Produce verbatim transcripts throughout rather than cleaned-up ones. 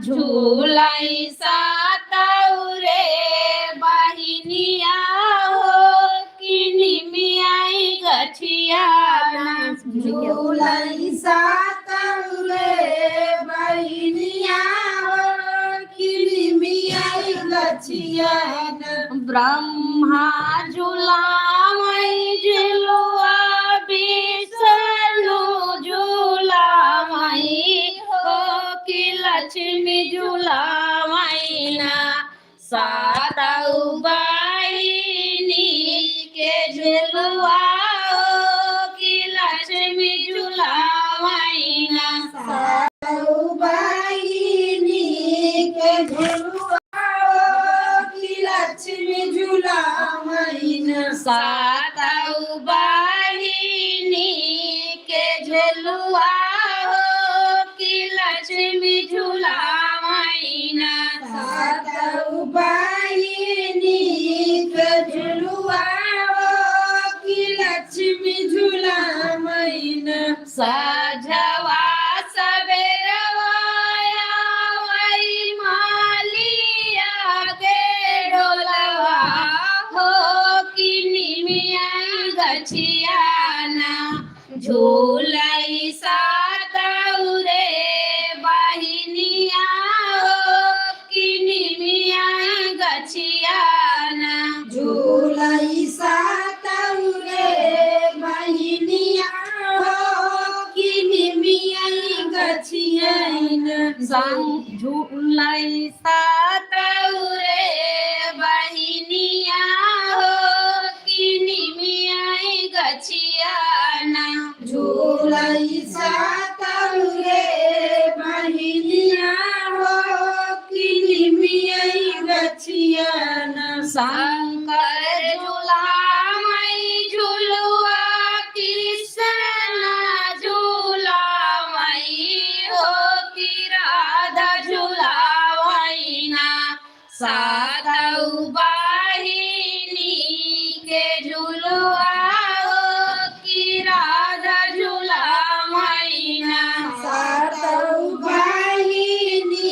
झूलई सातौ रे बहिनिया हो कि निमिया गछिया ना। झूलई सातौ रे बहिनिया हो कि निमिया गछिया ना। ब्रह्मा झुलावई झुलुआ, विष्णु झुलावई हो कि लक्ष्मी झुलावई ना। सातौ बहिनी के झुलुआ हो कि लक्ष्मी झुलावई ना। सातौ बहिनी के झुलुआ हो कि लक्ष्मी झुलावई ना। सातौ बहिनी के झुलुआ हो कि लक्ष्मी झुलावई ना। सातौ बहिनी के झुलुआ हो कि लक्ष्मी झुलावई ना। सजवा सबेरवा आवई मालिया के डोलवा हो कि निमिया गछिया ना। झूलई सातौ रे बहिनिया हो कि निमिया गछिया ना। झूलई सातौ रे बहिनिया हो कि निमिया गछिया ना। संग झूलई सातौ रे बहिनिया हो कि निमिया गछिया ना। झूलई सातौ रे बहिनिया हो कि निमिया गछिया ना। शंकर झुलावई झुलुआ, कृष्ण झुलावई हो कि राधा झुलावई ना। सातौ बहिनी के झुलुआ हो कि राधा झुलावई ना। सातौ बहिनी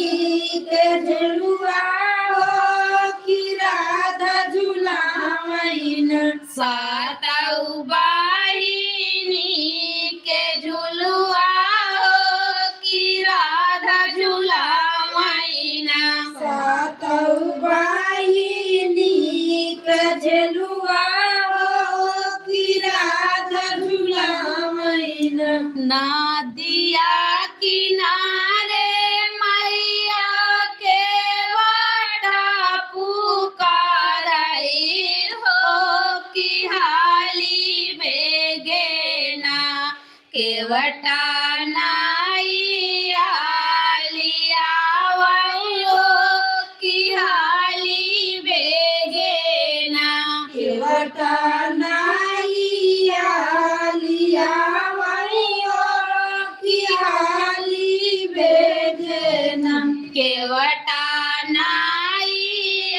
के झुलुआ हो कि राधा झुलावई ना। सातौ बहिनी के झुलुआ हो कि राधा झुलावई ना। सातौ बहिनी के झुलुआ हो कि राधा झुलावई ना। नदिया किनारे मैया केवटा पुकारई हो कि हाली बेगे ना। केवटा नाई हाली आवई हो कि हाली बेगे ना। केवटा नाई हाली आवई हो कि हाली बेगे ना। केवटा नाई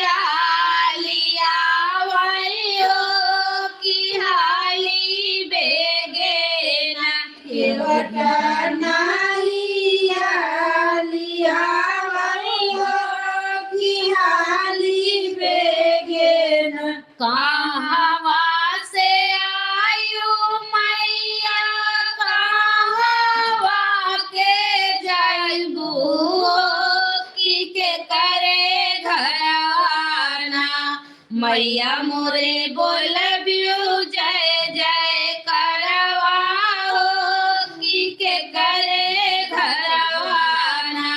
हाली आवई हो कि हाली बेगे ना। केवटा नाई हाली आवई हो कि हाली बेगे ना। कहवा से आयु मैया, कहवा के जइबू कि के करे घरवा ना। मैया मोरे बोलबियु जय जय करवा हो कि के करे घरवा ना।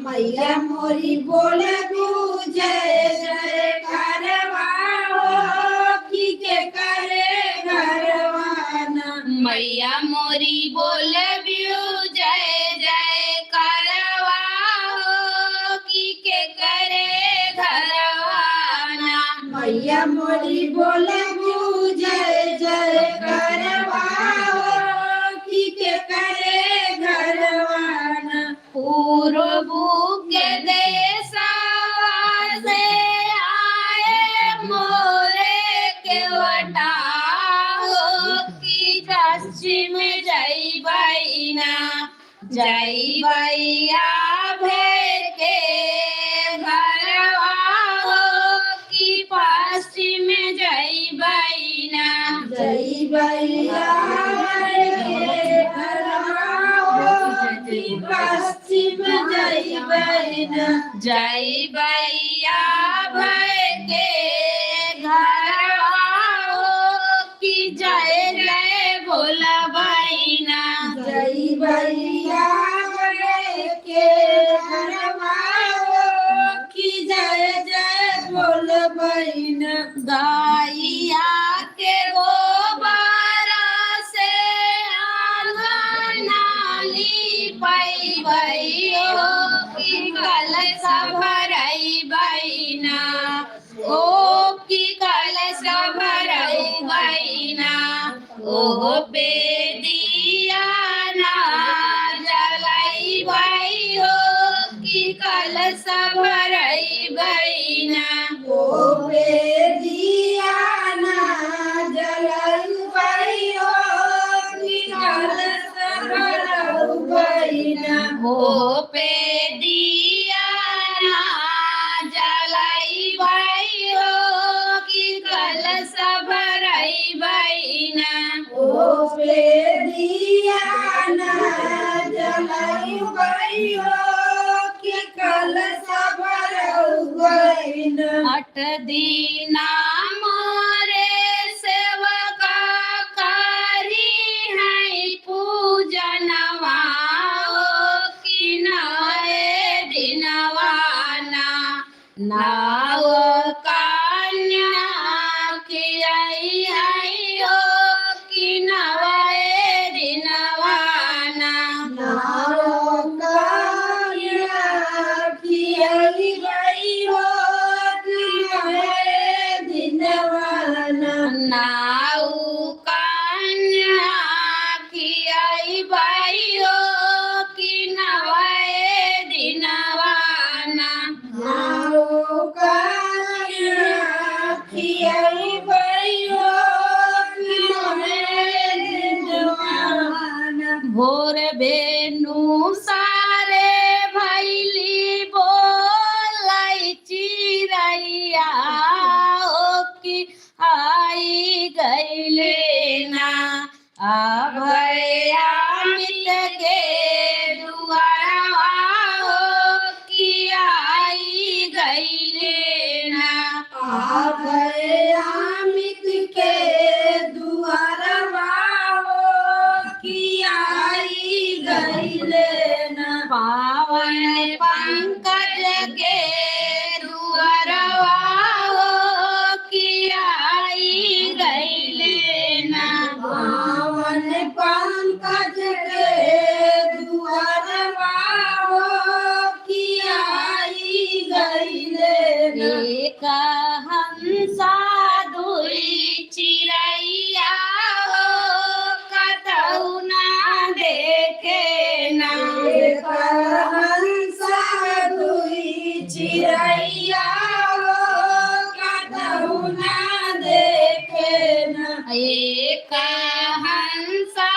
मैया मोरी बोलबियु जय जय करवा हो कि के करे घरवा ना। मैया मोरी बोलबियु जय जय करवा हो कि के करे घरवा ना। मैया मोरी बोलबियु जय जय करवा हो कि के करे घरवा ना। पूरबू के देसवा से आए मोरे केवटा हो कि पश्चिम जइबई ना। जइबइ अभय के घरवा हो कि पश्चिम जइबइ ना। जइबइ अभय के घरवा हो कि पश्चिम जइबइ ना। जइबइ अभय के घरवा हो कि जय जय बोलबइ ना। जइबइ अभय के घरवा हो कि जय जय बोलबइ ना। गइया के गोबरा से आँगन लीपइबइ हो कि कलश भरइबइ ना। ओ कि कलश भरउबइ ना, ओह पे दिया ना जलइबइ हो कि कलश भरइबइ ना। ओह पे दिया ना जलइबइ हो कि कलश भरउबइ ना। ओह पे दिया ना जलइबइ हो कि कलश भरइबइ ना। ओह पे दिया ना जलइबइ हो कि कलश भरउबइ ना। अठ दिना मोरे सेवका करिहइँ पूजनवा हो कि नवइ दिनवा ना। नव कन्या खियइहइँ हो कि नवइ दिनवा ना। नव कन्या खियइबइ हो कि नवइ दिनवा ना। नव कन्या खियइबइ हो कि नवइ दिनवा ना। नव कन्या खियइबइ हो कि नवइ दिनवा ना। भोर भेनु सारे भइली बोलइ चिरइया हो कि आइ गइले ना। अभय अमित के दुअरवा हो कि आइ गइले ना। अभय अमित के दुअरवा हो कि आइ गइले ना। पावन पंकज के दुअरवा हो कि आइ गइले ना। पावन पंकज के दुअरवा हो कि आइ गइले ना। एक हंसा दुइ चिरइया हो कतहु ना देखे ना। एक हंसा दुइ चिरइया हो कतहु ना देखे ना। एक हंसा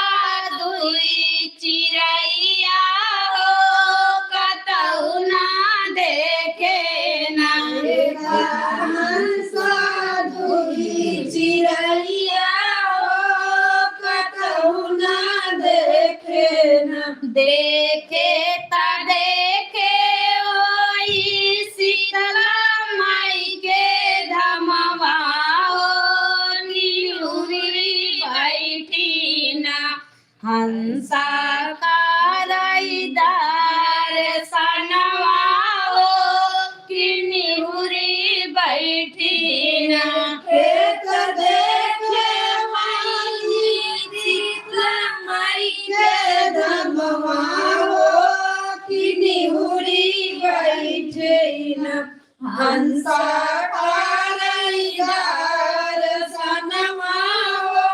दुइ चिरइया हो कतहु ना देखे ना। एक हंसा दुइ चिरइया हो कतहु ना देखे ना। देखे त देखे ओइ शीतला माई के धमवा हो निहुरी बइठी ना। हंसा करइ दरसनवा हो कि निहुरी बइठी ना। खेत देखे माई शीतला माई के धमवा हो कि निहुरी बइठी ना। हंसा करइ दरसनवा हो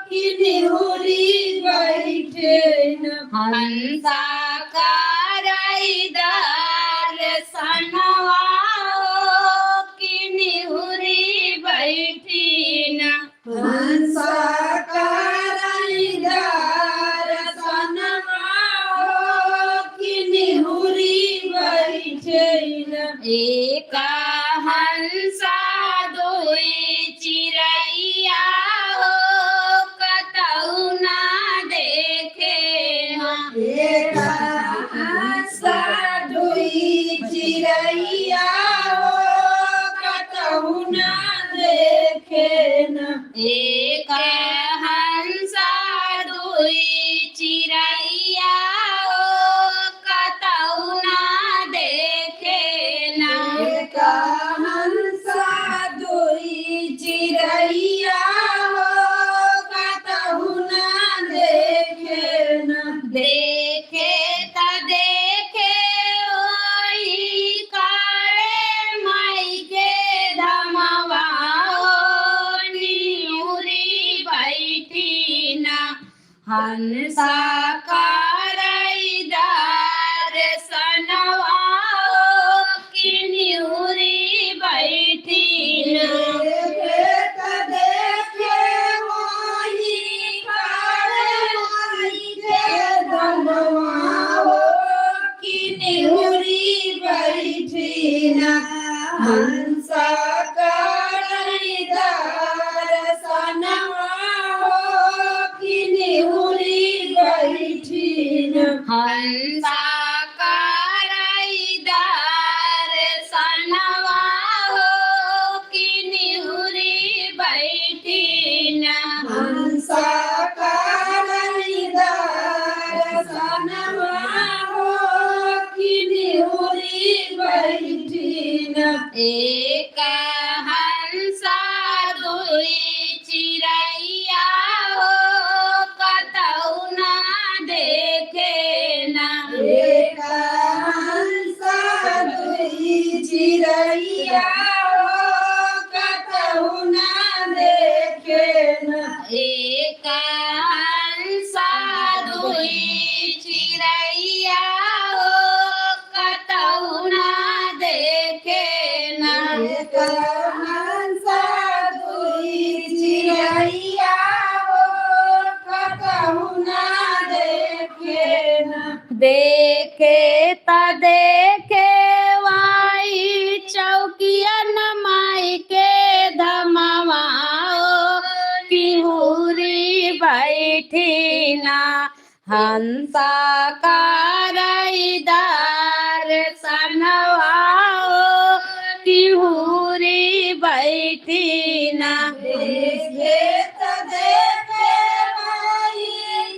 कि निहुरी बइठे ना। हंसा करइ दरसनवा हो कि निहुरी बइठे ना। हंसा करइ दरसनवा हो एक हंसा दुई चिरैया हो, कतहु ना देखे ना। एक हंसा दुई चिरैया हो, कतहु ना देखे ना। एक हंसा दुई चिरैया हो, कतहु ना देखे ना। एक हंसा दुई चिरैया हो, कतहु ना देखे ना। देखे त देखे ओही काले माई के धमवा हो, निहुरी बैठी ना। हंसा करई दरसनवा हो, कि निहुरी बैठी ना। देखे त देखे ओही काले माई के धमवा हो, कि निहुरी बैठी ना। हंसा करई दरसनवा हो, कि निहुरी बैठी ना। हंसा करई दरसनवा हो, कि निहुरी बैठी ना। हंसा करई दरसनवा हो, कि निहुरी बैठी ना। एक हंसा दुई चिरैया हो, कतहु ना देखे ना। एक हंसा दुई चिरैया हो, कतहु ना देखे ना। एक हंसा दुई चिरैया हो, कतहु ना देखे ना। एक हंसा दुई चिरैया हो, कतहु ना देखे ना। देखे त देखे वाई चौकियन माई के धमवा हो, कि हुरी बैठी ना। हंसा करई दरसनवा हो, कि हुरी बैठी ना। देखे त देखे माई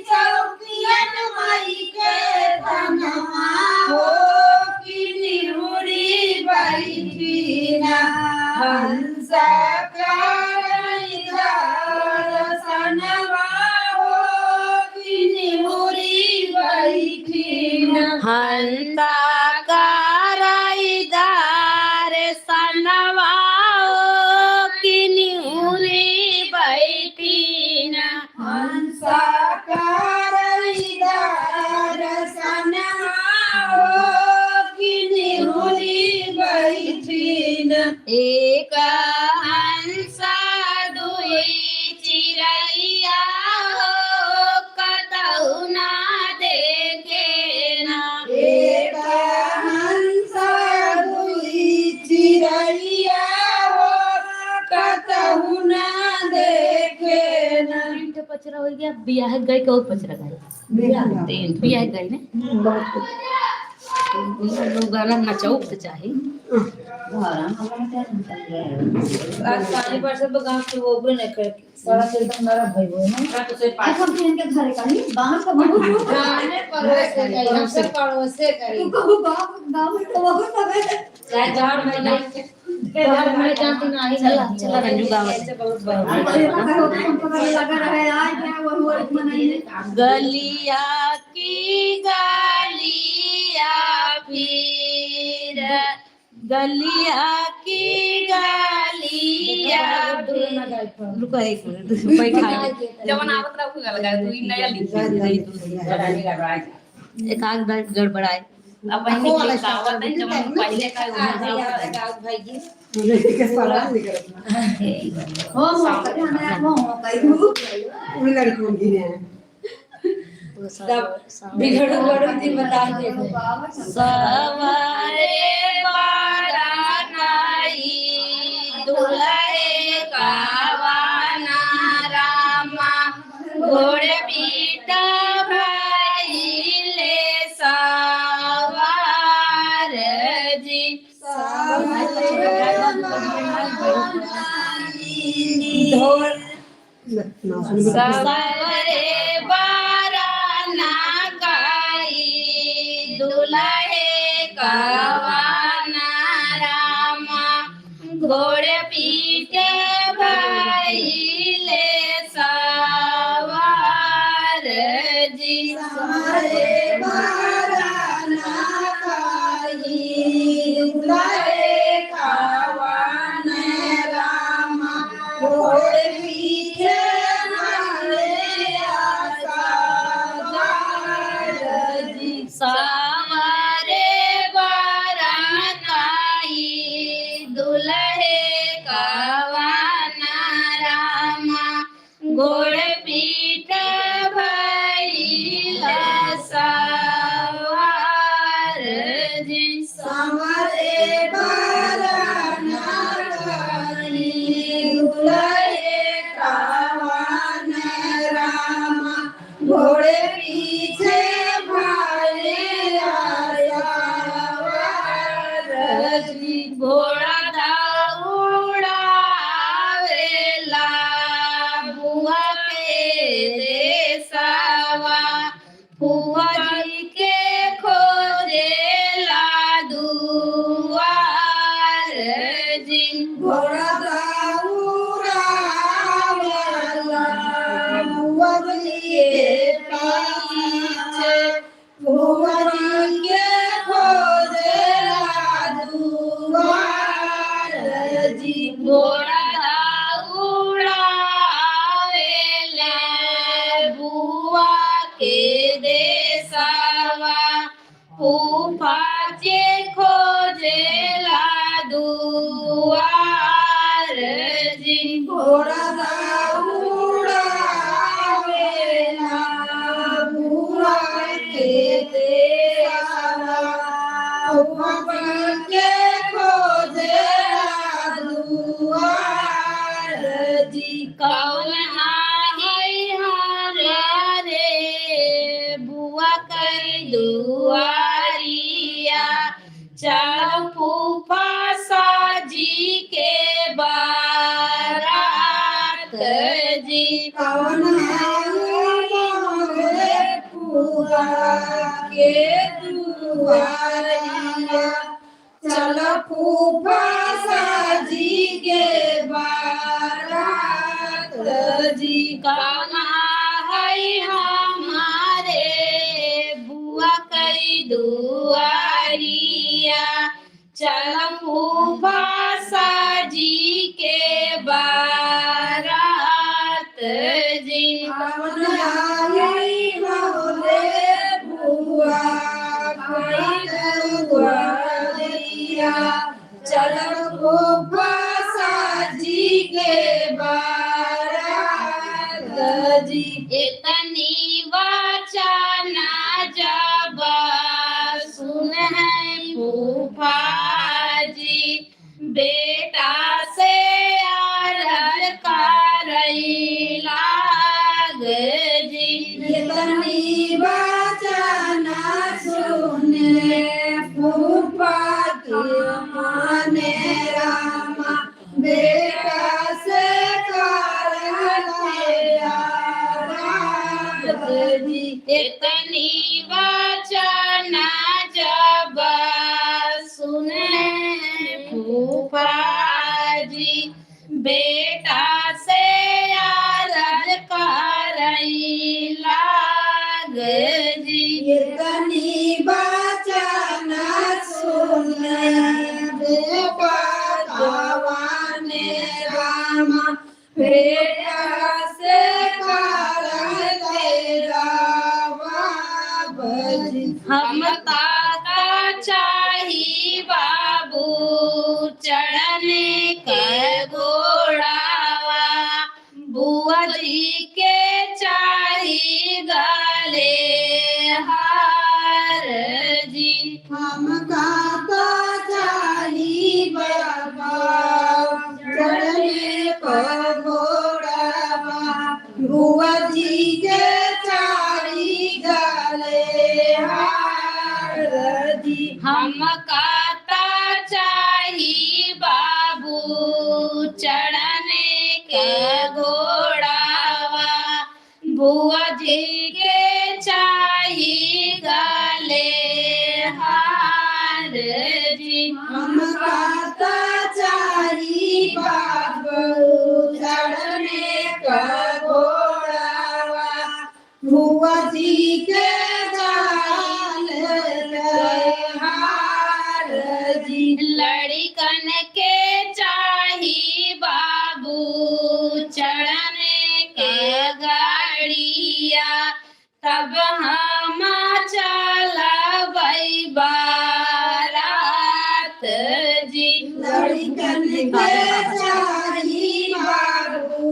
चौकियन माई के धमवा हो, कि निहुरी बैठी ना। हंसा करई दरसनवा हो, कि निहुरी बैठी ना। हंसा करई दरसनवा हो, कि निहुरी बैठी ना। हंसा करई दरसनवा हो, कि निहुरी बैठी ना। एक हंसा दुई चिरैया हो, कतहु ना देखे ना। एक हंसा दुई चिरैया हो, कतहु ना देखे ना। तीन ठे पचरा हो गया, बियाह गए के और पचरा गाए। बियाह गए। तीन ठे बियाह गए ने। हम्म, बहुत खूब। लोग गाना नचाऊ के चाही। आज पानी बरसत बा, गाँव के वो भी नहीं करे। सड़क एकदम नरम भई हुई है ना। अब हम इनके घरे का नहीं, बाहर का बहुत गाने पड़ोसे का, हम सब पड़ोसे का ही। तू कहू गाँव, गाँव में तो बहुत सब है। चाहे झाड़ में नहीं, झाड़ में जाके नहीं चला, लगी। चला, रंजू गाँव है। ऐसे बहुत बहुत। अरे, हमको लगा रहे, आज है, वो, वो मनाइए। गलिया की गलिया फिर गलिया की गलिया। रुको एक मिनट, बैठा ले। जवन आवत रहा, उ गल गाए, तू ई नया लिख दे, दे, दे, दे। एक आध बार गड़बड़ाए। अब वही आवत है, जवन पहले का, उ गावत है। हो, हो, हो, हो, हो। उन लड़कों की है। सब बिगड़ू बड़ू जी बता दे। सवारे बारा घोड़ पीठ भइले सवार जी। सवारे बारन काई दुलहे कवन रामा। घोड़ पीठ भइले सवार जी। सवारे बारन काई दुलहे कवन रामा। घोड़ पीठ भइले सवार जी। सवारे बारन काई दुलहे कवन रामा। घोड़ पीठ भइले सवार जी। सवारे बारन काई दुलहे कवन रामा। घोड़ पीठ भइले सवार जी। घोड़ा दौड़ावेला बुआ के देसवा। फुआ जी के खोजेला दुआर जी। घोड़ा दौड़ावेला फुआ जी के पीछे। फुआ जी के खोजेला दुआर जी। घोड़ा दौड़ावेले बुआ के देसवा। फूफा के खोजेला दुआर जी। घोड़ा दौड़ावेला बुआ के देसवा। फूफा के खोजेला दुआर जी। कवन आई हमारे बुआ कई दुआरिया। चलो फूफा साजी के बारात जी। कवन आई हमारे बुआ के दुआरिया। चल फूफा साजी के बारात जी। कवन आई हमारे बुआ कई दुआरिया। चल फूफा साजी के बारात जी। कवन आई हमारे बुआ कई दुआरिया। चल फूफा साजी के बारात जी। इतनी वचन जब सुने फूफा जी, बेटा से अरज करई लाग जी। इतनी वचन सुने फूफा के माने रामा। बेटा से करत अरज जी। इतनी वचन जब सुने फूफा जी, बेटा से अरज करई लाग जी। इतनी वचन सुने बेटा कवन रामा। बेटा से करत अरज जी। हम ताता चाही बाबू चढ़ने के घोड़ावा। बुआ जी के चाही गले हार जी। हम ताता चाही बाबू चढ़ने के घोड़ावा। बुआ जी हार जी। हमका ता चाही बाबू चढ़ने के घोड़ावा, बुआ जी के चाही गले हार जी। हमका ता चाही बाबू चढ़ने के घोड़ावा, बुआ जी के चाही गले हार जी। लड़िकन के चाही बाबू चढ़ने के गाड़िया, तब हम चलबै बारात जी। लड़िकन के चाही बाबू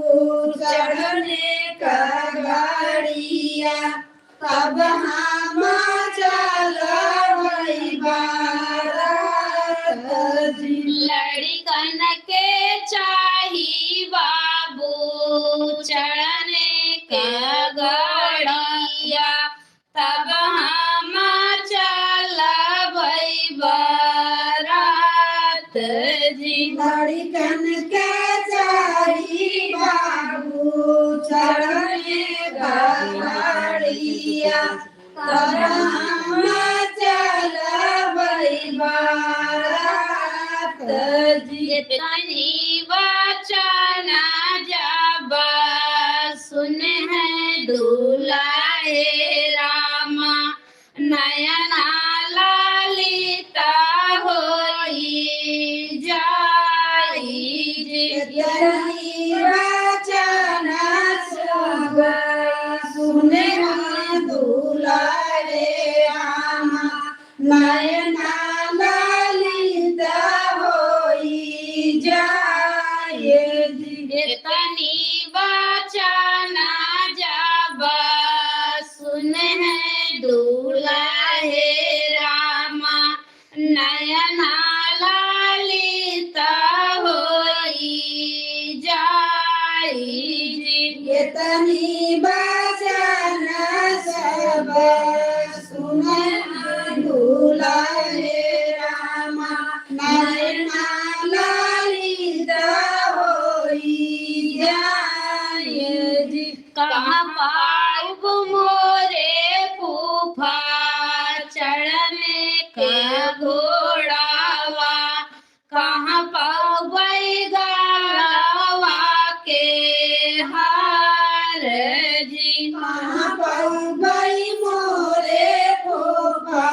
चढ़ने के गाड़िया, तब हम चलबै बारात जी। लड़िकन के चाही बाबू चढ़ने के गाड़िया, तब हम चलबै बारात जी। लड़िकन के चाही बाबू चढ़ने के गाड़िया, तब हम चलबै बारात जी। एतनी वचन जब सुने हैं दुलारे रामा, नयना ललित होई जाई जी। एतनी वचन जब सुने हैं दुलारे रामा, नयना ललित होई जाए जी। एतनी वचन जब सुने हैं दुलारे रामा, नयना ललित होई जाई जी। एतनी वचन जब सुने दुलारे रामा, नयना ललित होई जाए जी। कहाँ पाउब मोरे फूफा चढ़ने के घोड़ावा, कहाँ पउबै गलवा के हार जी। कहाँ पउबै मोरे फूफा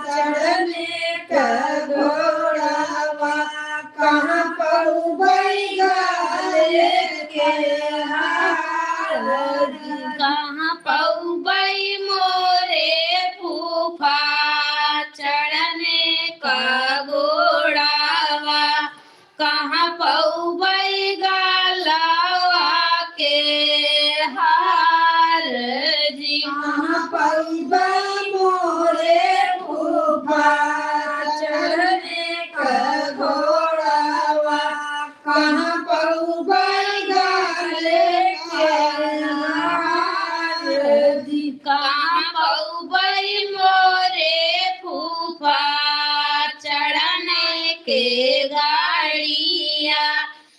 चढ़ने के घोड़ावा, कहाँ पउबै गले के हार जी। कहाँ पउबै मोरे फूफा चढ़ने के घोड़ावा, कहाँ पउबै गलवा के हार जी। कहाँ पउबै मोरे फूफा चढ़ने के घोड़ावा, कहाँ पउबै गले के हार जी। कहाँ पउबै मोरे फूफा चढ़ने के गाड़िया,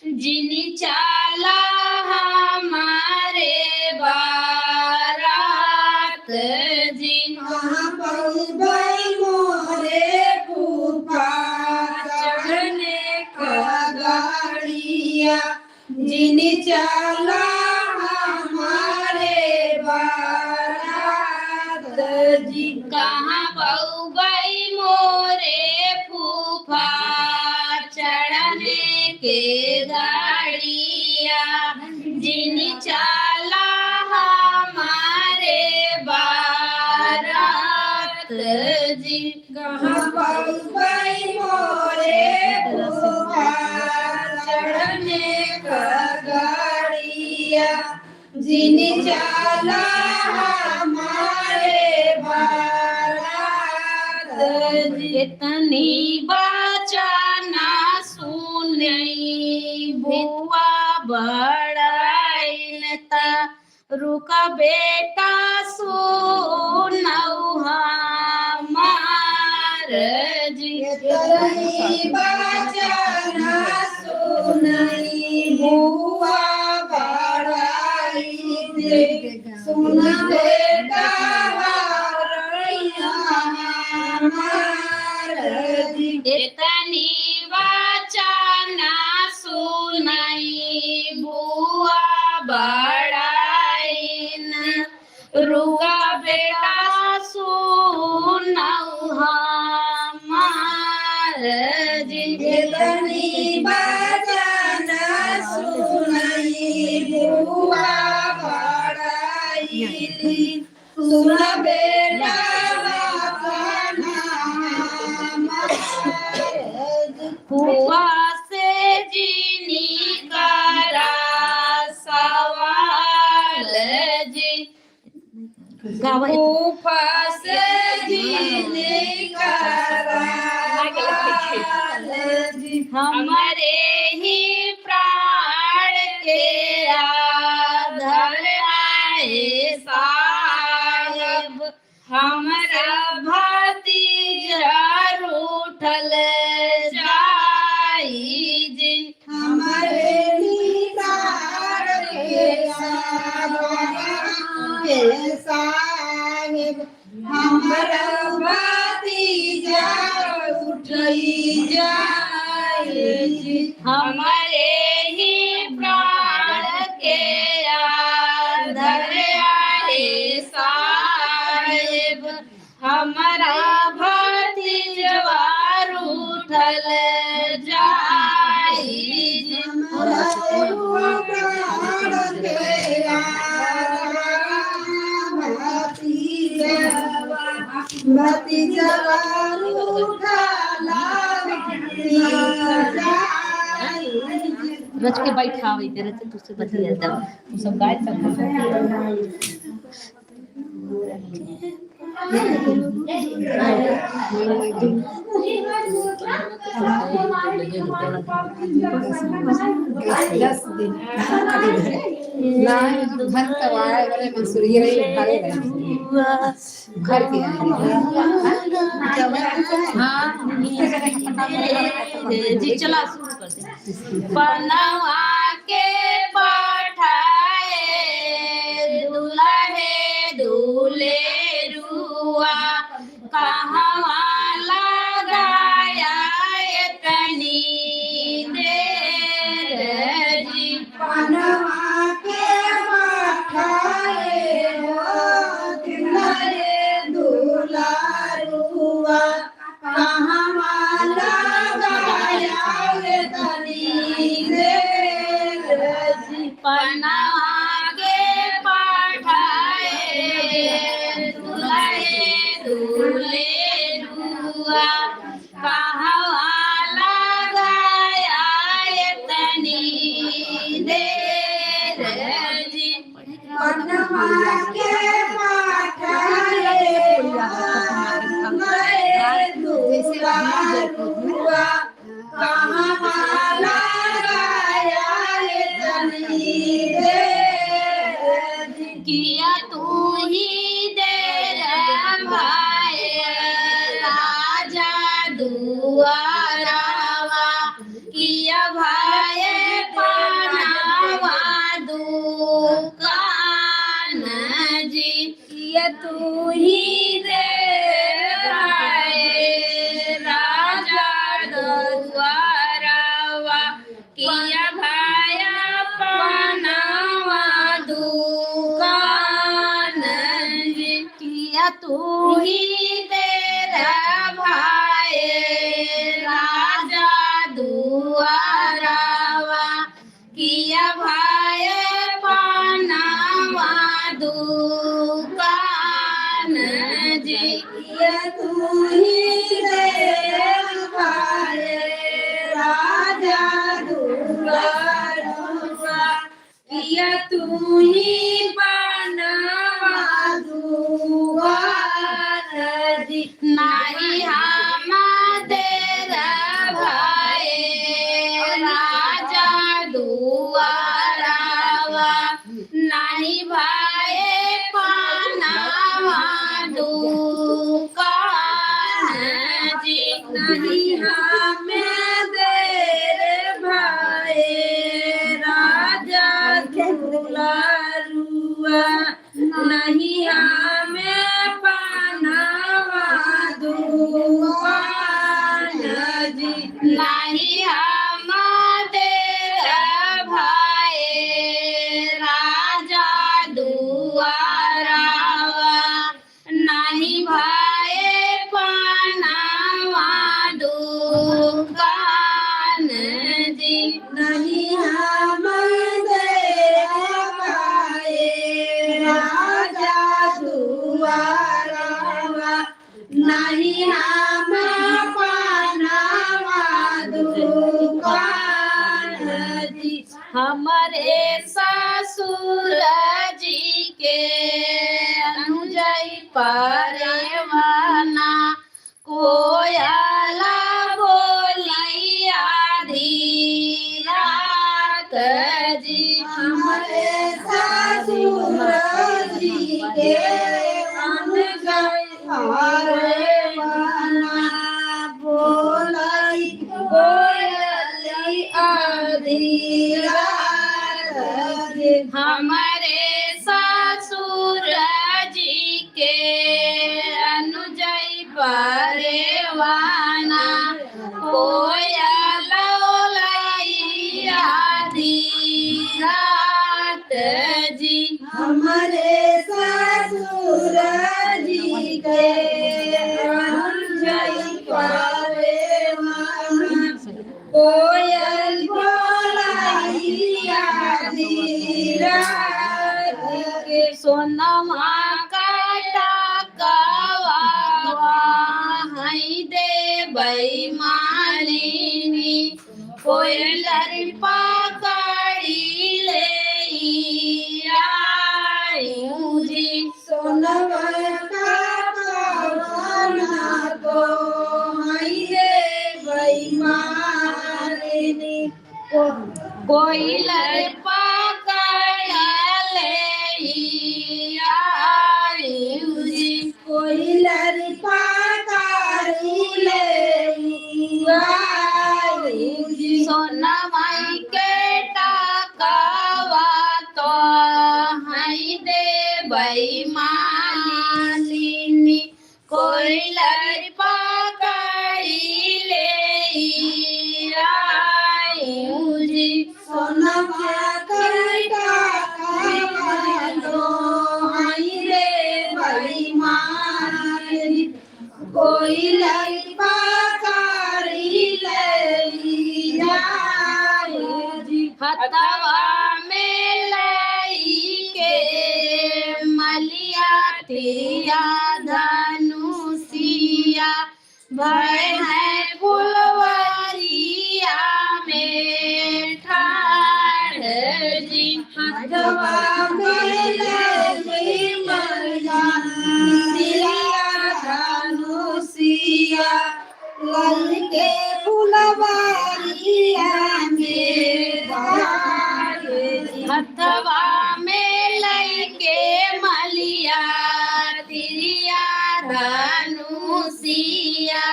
जिनी चाला हमारे बारात जी। कहाँ पउबै मोरे फूफा चढ़ने के गाड़िया, जिनी चाला हमारे बारात जी। कहाँ पउबै मोरे फूफा चढ़ने के गाड़िया, जिनी चाला हमारे बारात जी। कहाँ पउबै मोरे फूफा चढ़ने के गाड़िया, जिनी चाला हमारे बारात जी। एतनी वचन सुनई बुआ बड़ाइन ता, रुका बेटा सुन बचन सुनई बुआ बड़ाई दे, सुन बेटा हमार जी। एतनी बचन सुनई बुआ बड़ाइन, रुआ बेटा सुनऊ हमार जी। एतनी बचन सुनई बुआ बड़ाइन, सुन बेटा हमार जी। फुआ से जिनी करा सवाल जी। गावे। फूफा से जिनी करा जी। हमरे ही प्राण के आधार आए साहेब, हमरा भतीजा रूठल जाई जी। हमरे ही प्राण के आधार आए साहेब, हमरा भतीजा रूठल जाई जी। हमरे ही प्राण के आधार आए साहेब, हमरा भतीजवा रूठल जाई जी। हमरा प्राण के आधार भतीजवा, भतीजवा रूठल जाई जी। रच के बैठावे के, रच के तुझसे बतिया तब। तू सब गाय सब दस दिन। ना, घर तक आए, बोले, मंसूरिये रही, खड़े रहे। घर के आए। हाँ। जी, चला, शुरू कर दे। पनवा के पठाए दुलहे दुलेरुआ, कहवा लगाया एतनी देर जी। पनवा के पठाए हो दुलहे दुलेरुआ, कहवा लगाया एतनी देर जी। पनवा के पठाए दुलहे दुलेरुआ, कहवा लगाया एतनी देर जी। पनवा के पठाए दुलहे दुलेरुआ, कहवा लगाया एतनी देर जी। किया तू ही देर भाए राजा दुआरवा, किया भाए पनवा दुकान जी। किया तू ही देर भाए राजा दुआरवा, किया भाए पनवा दुकान जी। किया तू ही देर भाए राजा दुआरवा, किया भाए पनवा दुकान जी। किया तू ही देर भाए राजा दुआरवा, किया तू ही पनवा दुकान जी। नाही हम देर भाए राजा दुआरवा, नाही भाए पनवा दुकान जी। नाही हमें भाए पनवा दुकान जी। नहीं हम दे पाए राजा दुआरवा, नहीं हम पनवा दुकान जी। हमरे ससुर जी के अनुजई परेवाना, कोयला बोलैया आधी रात जी। हमरे ससुर जी के अनुजई परेवाना, बोलई कोयली आधी रात जी। हमरे ससुर जी के अनुजई परेवाना, कोयल बोलई आधी रात जी। हमरे ससुर जी के अनुजई परेवाना, कोयल बोलई आधी रात के। सोनवा का टकवा हई देबई मालिनी, कोइलर पकड़ी लेई आइउ जी। सोनवा का टकवा हई देबई मालिनी, को-, कोइलर पकड़ी लेई आइउ जी। कोइलर पकड़ी लेई आइउ जी। सोनवा के टकवा तो हई देबई मालिनी, कोइलर पकड़ी लेई आइउ जी। सोनवा के टकवा तो हई देबई मालिनी, कोइलर पकड़ी लेई आइउ जी। हथवा में लइके मलिया तिरिया धनुसिया, भय है फुलवरिया में ठाढ़ जी। हथवा में लइके मलिया तिरिया धनुसिया, लइके फुलवरिया में ठाढ़ जी। हथवा में लइके मलिया तिरिया धनुसिया,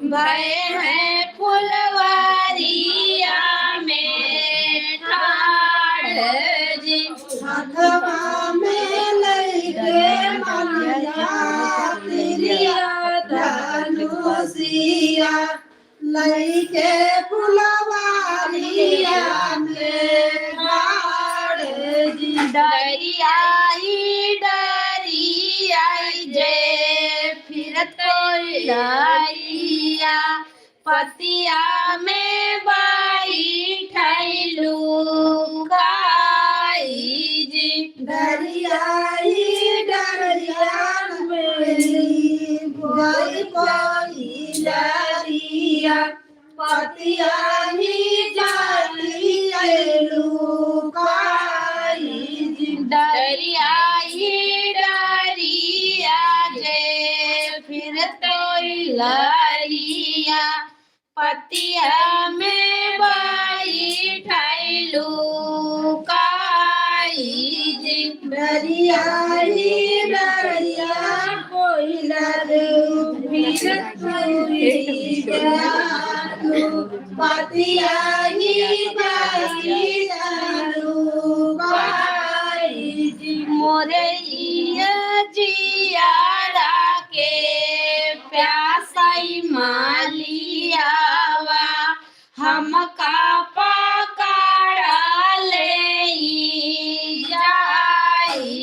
भय है फुलवरिया में ठाढ़ जी। हथवा में लइके मलिया तिरिया धनुसिया, लइके फुलवरिया में ठाढ़ जी। डरिया ही डरिया जे फिरत कोइलरिया, पतिया में बैठैलू काई जी। डरिया ही डरिया में बैठ कोइलरिया, पतिया ही जानी अइलू काई जी। डरिया ही डरिया जे फिरत कोइलरिया, पतिया में बैठैलू काई जी। डरिया ही डरिया कोइलर फिरत कोइलर, पतिया ही बैठैलू काई जी। मोरे इया जियारा के प्यासई मलियावा, हमका पकड़ा लेई जाई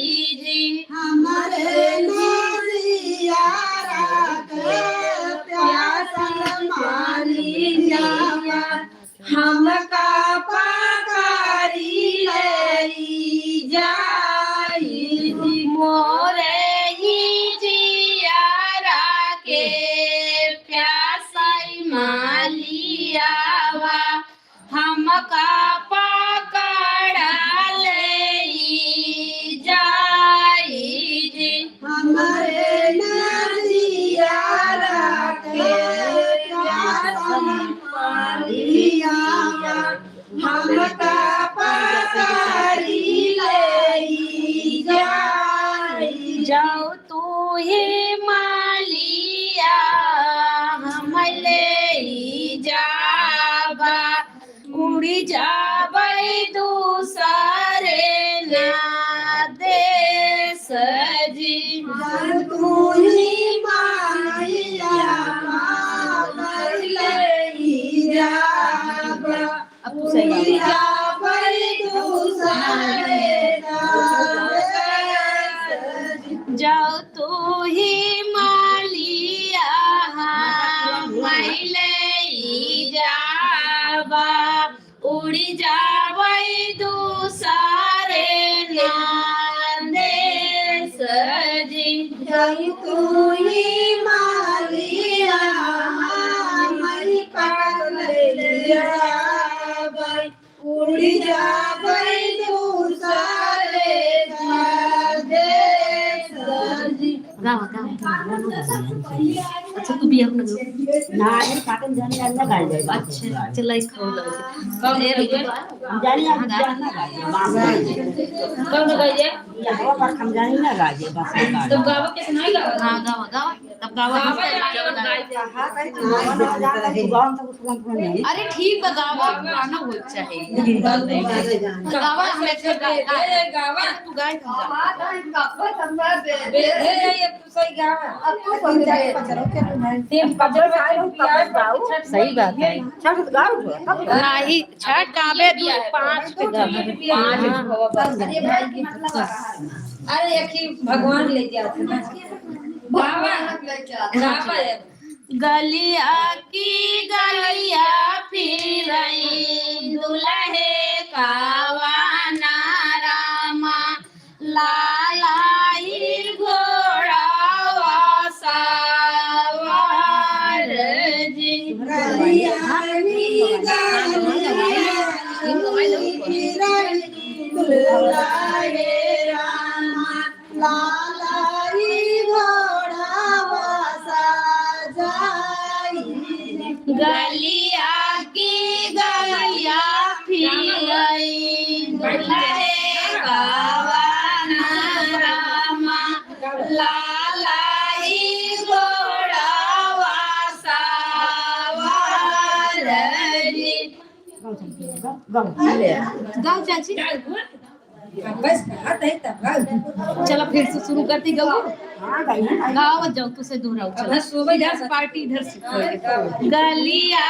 जी। हमरे नदिया के प्यासइ मालियावा, हमका पकड़ा लेइ जाई जी। हमरे नदिया के प्यासइ मालियावा, हमका पकड़ी लेइ जाई। जाओ तू ही मालिया, हम लेइ जाबा, उड़ी जाबै दूसरे ना देश जी। जाओ तू ही मालिया, हम लेइ जाबा, अब तू सही गावा। जाओ तू ही मालिया, हम लेइ जाबा, उड़ी जाबै दूसरे ना देश जी। जाओ तू ही मालिया, हम पकड़ लेइ जाबै, उड़ी जाबै दूसरे देश जी। गावा, गावा, गावा। अच्छा, तू भी अपना गाओ। ना, ये पाटन जाने जाने ना गाई जाए। अच्छा, चला, एक हो लो। कब ए, भैया? हम जाने, हम हाँ, गा। जाने ना गाई जाए। कब गाई जाए? यहाँ पर हम जाने ना गाई जाए, बस हम गाई। तो गावा कैसे नहीं गावा? हाँ, गावा, गावा। तब गावा, गावा, हमसे गावा, गावा। गावा, गावा, गावा। अरे ठीक बा, गावा, गाना होए के चाही। तो गावा, हम एक गा-, गा-, गावा। तू गाए, हम गावा। सही बात है। नहीं, छठ गावे दू, पाँच के गावे। अरे, एक ही भगवान ले गया था ना। बाबा, बाबा है। गलिया की गलिया फिरई दुलहे कावा ना रामा, लालाई घोड़ावा सवार जी। गलिया की गलिया फिरई दुलहे रामा, लालाई घोड़ावा सजाई। गलिया की गलिया फिरई दुलहे कावा ना रामा, लालाई घोड़ावा सवार जी। गाओ चाची। बस बात है तब गाओ। चलो फिर से शुरू करती गाओ। हाँ, गाइए, गाइए। गाओ जाओ, तुसे दोहराओ, चलो। अब सुबह इधर से पार्टी इधर से। हाँ, गाओ। गलिया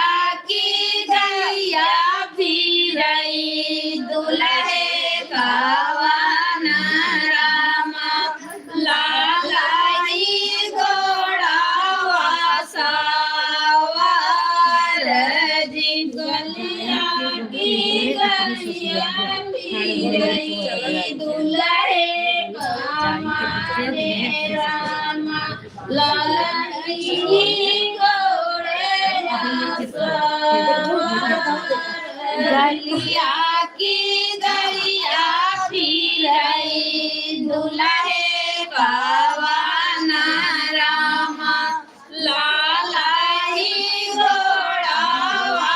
की गलिया फिरई दुलहे कावा ना रामा, लालाई घोड़ावा सवार जी। गलिया की गलिया फिरई दुलहे कावा ना रामा, लालाई घोड़ावा सवार। गलिया की गलिया फिरई दुलहे कावा ना रामा, लालाई घोड़ावा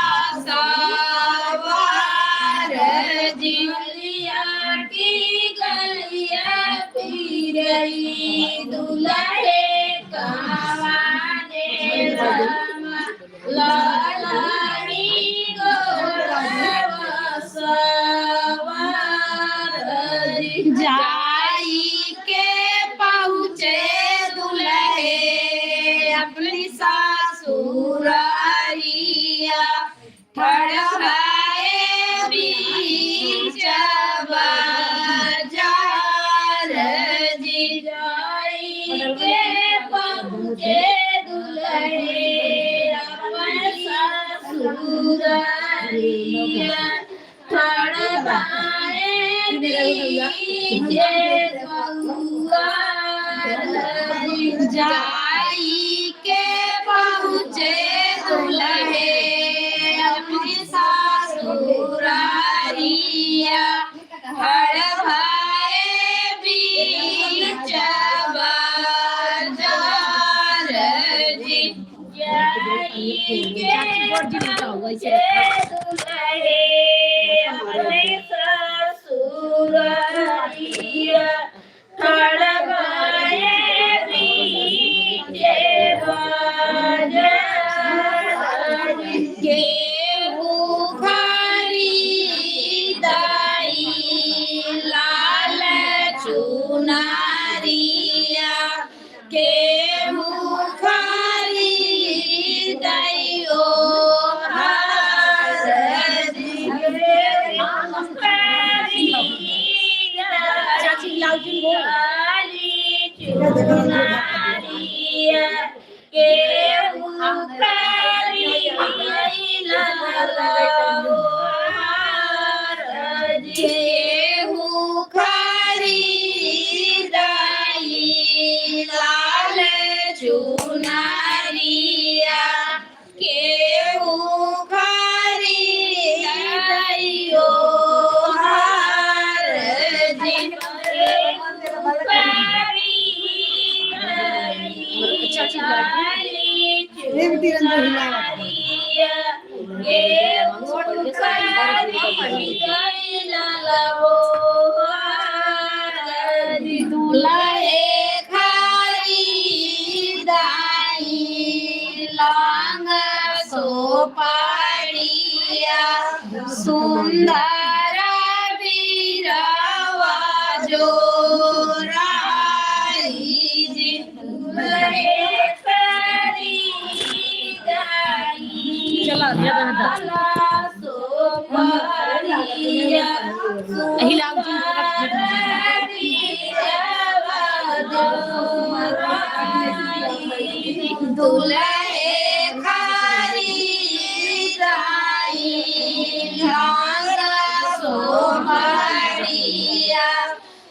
सवार जी। गलिया की गलिया फिरई दुलहे कावा ना रामा, लालाई घोड़ावा सवार जी। जाई के पहुँचे दुलहे अपनी ससुरारिया, ठड़काए बीच बाजार जी। जाई के पहुँचे दुलहे अपनी ससुरारिया, ठड़काए बीच बाजार जी। जाई के खड़ भए बीच बाजार जी। जाई के दुल्हे अपने ससुरारिया। खड़ भए बीच बाजार। केहू खरीदाई लाल चुनरिया, केहू खरीदाई ओ हार जी। चाची, लाउड बोल। चुनरिया, केहू खरीदाई लाल ओ हार जी। केहू खरीदाई लाल चुनरिया, केहू खरीदाई ओ हार जी। केहू खरीदाई लाल चुनरिया, केहू खरीदाई लाल ओ हार जी। दुल्हे खरीदाई लहंग सोपारिया, सुंदर बीरवा जोराई जी। दुल्हे खरीदाई चला, ज्यादा है। हिलाओ जी। दुल्हे खरीदाई लहंग सोपारिया,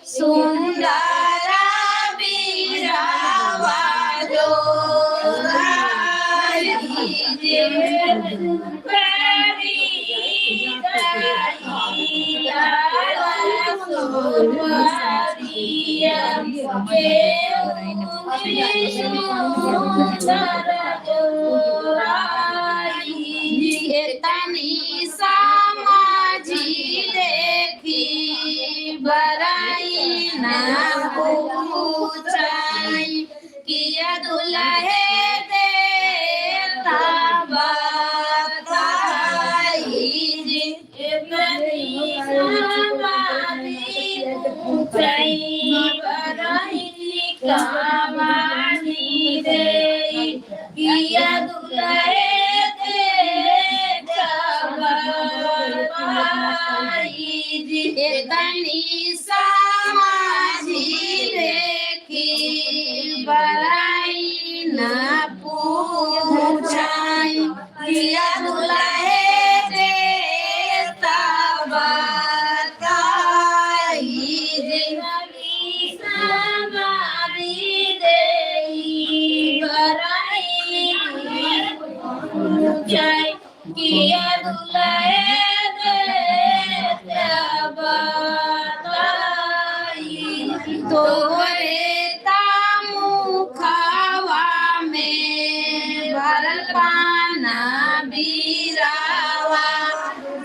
सुंदर बीरवा जोराई जी। एतनी समझी देखी बराई ना पूछाई, किया दुल्हे देता बताई जी। एतनी समझी पूछाई बराई कमानी देई, किया दुल्हे देता बताई जी। एतनी समझी देखी बराई ना पूछाई, किया दुल्हे देता बताई जी। एतनी समझी देखी बराई पूछाई, किया दुल्हे देता बताई। तोहरे ता मुखवा में भरल पाना बीरावा,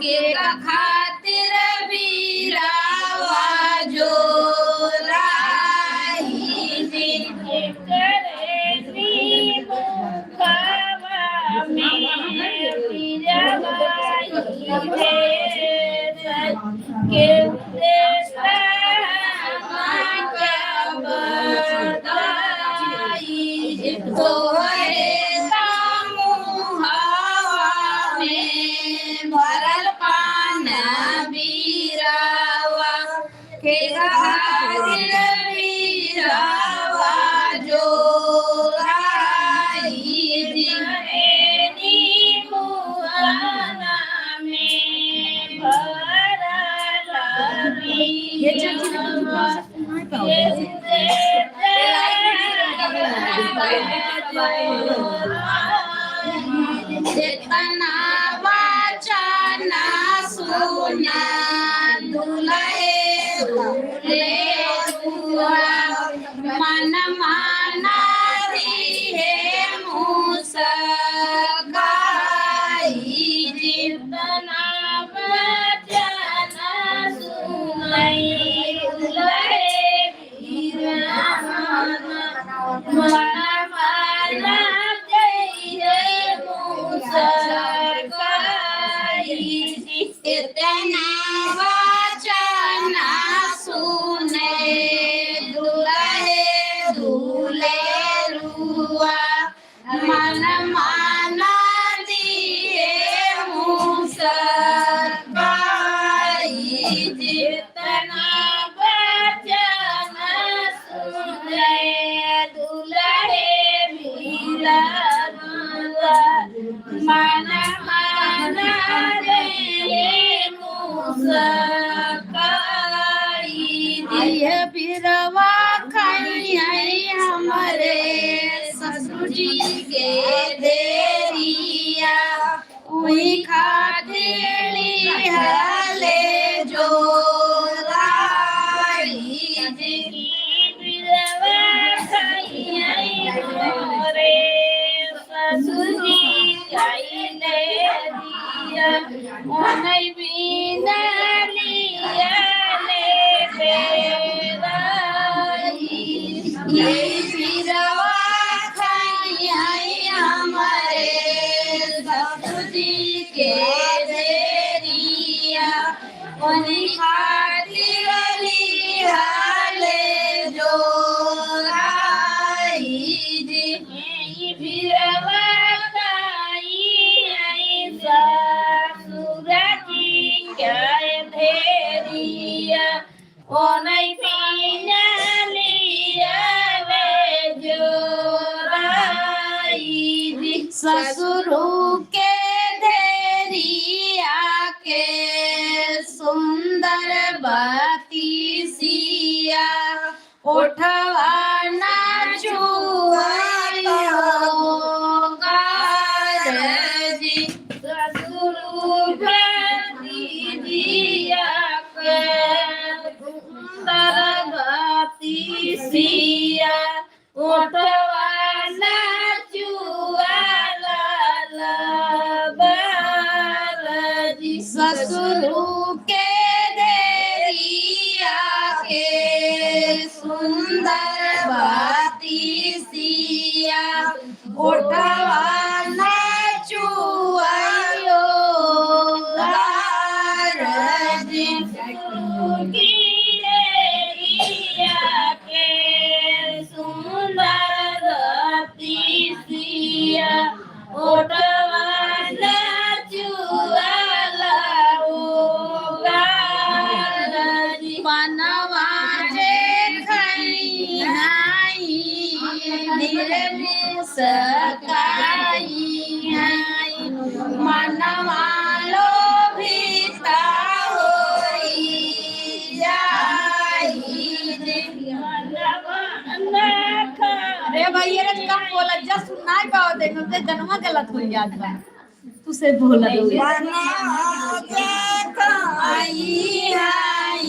के का खातिर बीरावा जोराई जी। एकरे श्री मुखवा में बीरावा के देता हमका बताई। तोहरे ता मुहवा में भरल पाना बीरावा, के खातिर बीरावा जोराई जी। एतनी मुहाना में भरल बीरावा। एतना वचन सुना मन माना दिहे मुसकाई जितना वचन सुनई दुलहे बीरा मन माना दिहे मुसकाई इतना वचन सुने दुलहे दुलेरुआ मन माना दिहे मुसकाई जितना वचन सुने दुलहे बीरा मन माना दिहे मुसकाई जितना वचन सुने दुलहे बीरा मन माना दिहे मुसकाई जितना वचन सुने दुलहे बीरा मन माना दिहे मुसकाई जितना वचन सुने दुलहे बीरा मन माना दिहे मुसकाई जितना वचन सुने दुलहे बीरा मन माना दिहे मुसकाई जितना वचन सुने दुलहे बीरा मन माना दिहे मुसकाई उही खातिर लिहले जोराई जी। बिरवा सैया मोरे ससुरी कइले दिया, ओनई बिना लिहले बेराई। ई बिरवा खइहैं हमरे ससुरी के देरिया, ओनी खातिर लिहले जोराई जी। ई बिरवा खइहैं ससुर जी के देरिया, ओनई बिना लिहले जोराई जी। ससुरु के देरिया के सुंदर बतीसिया, ओठवा ना चुआई हो गार जी। ससुरु के देरिया के सुंदर बतीसिया, ओठवा ना चुआला लाबार जी। ससुरु के देरिया के सुंदर बतीसिया, ओठवा ना चुआयो गार जी। ससुरु की देरिया के सुंदर बतीसिया, ओठवा ना चुआला ओ गार जी। पनवा जे खइहैं, धीरे मुस्काइहैं, मनवा लोभित होई जाई जी। मनवा ना खा- अरे भाई, ये कम बोला, जस सुनाई पावत है, हमसे गनवा गलत हो जात बा। तू से बोला दो। मनवा जे खइहैं,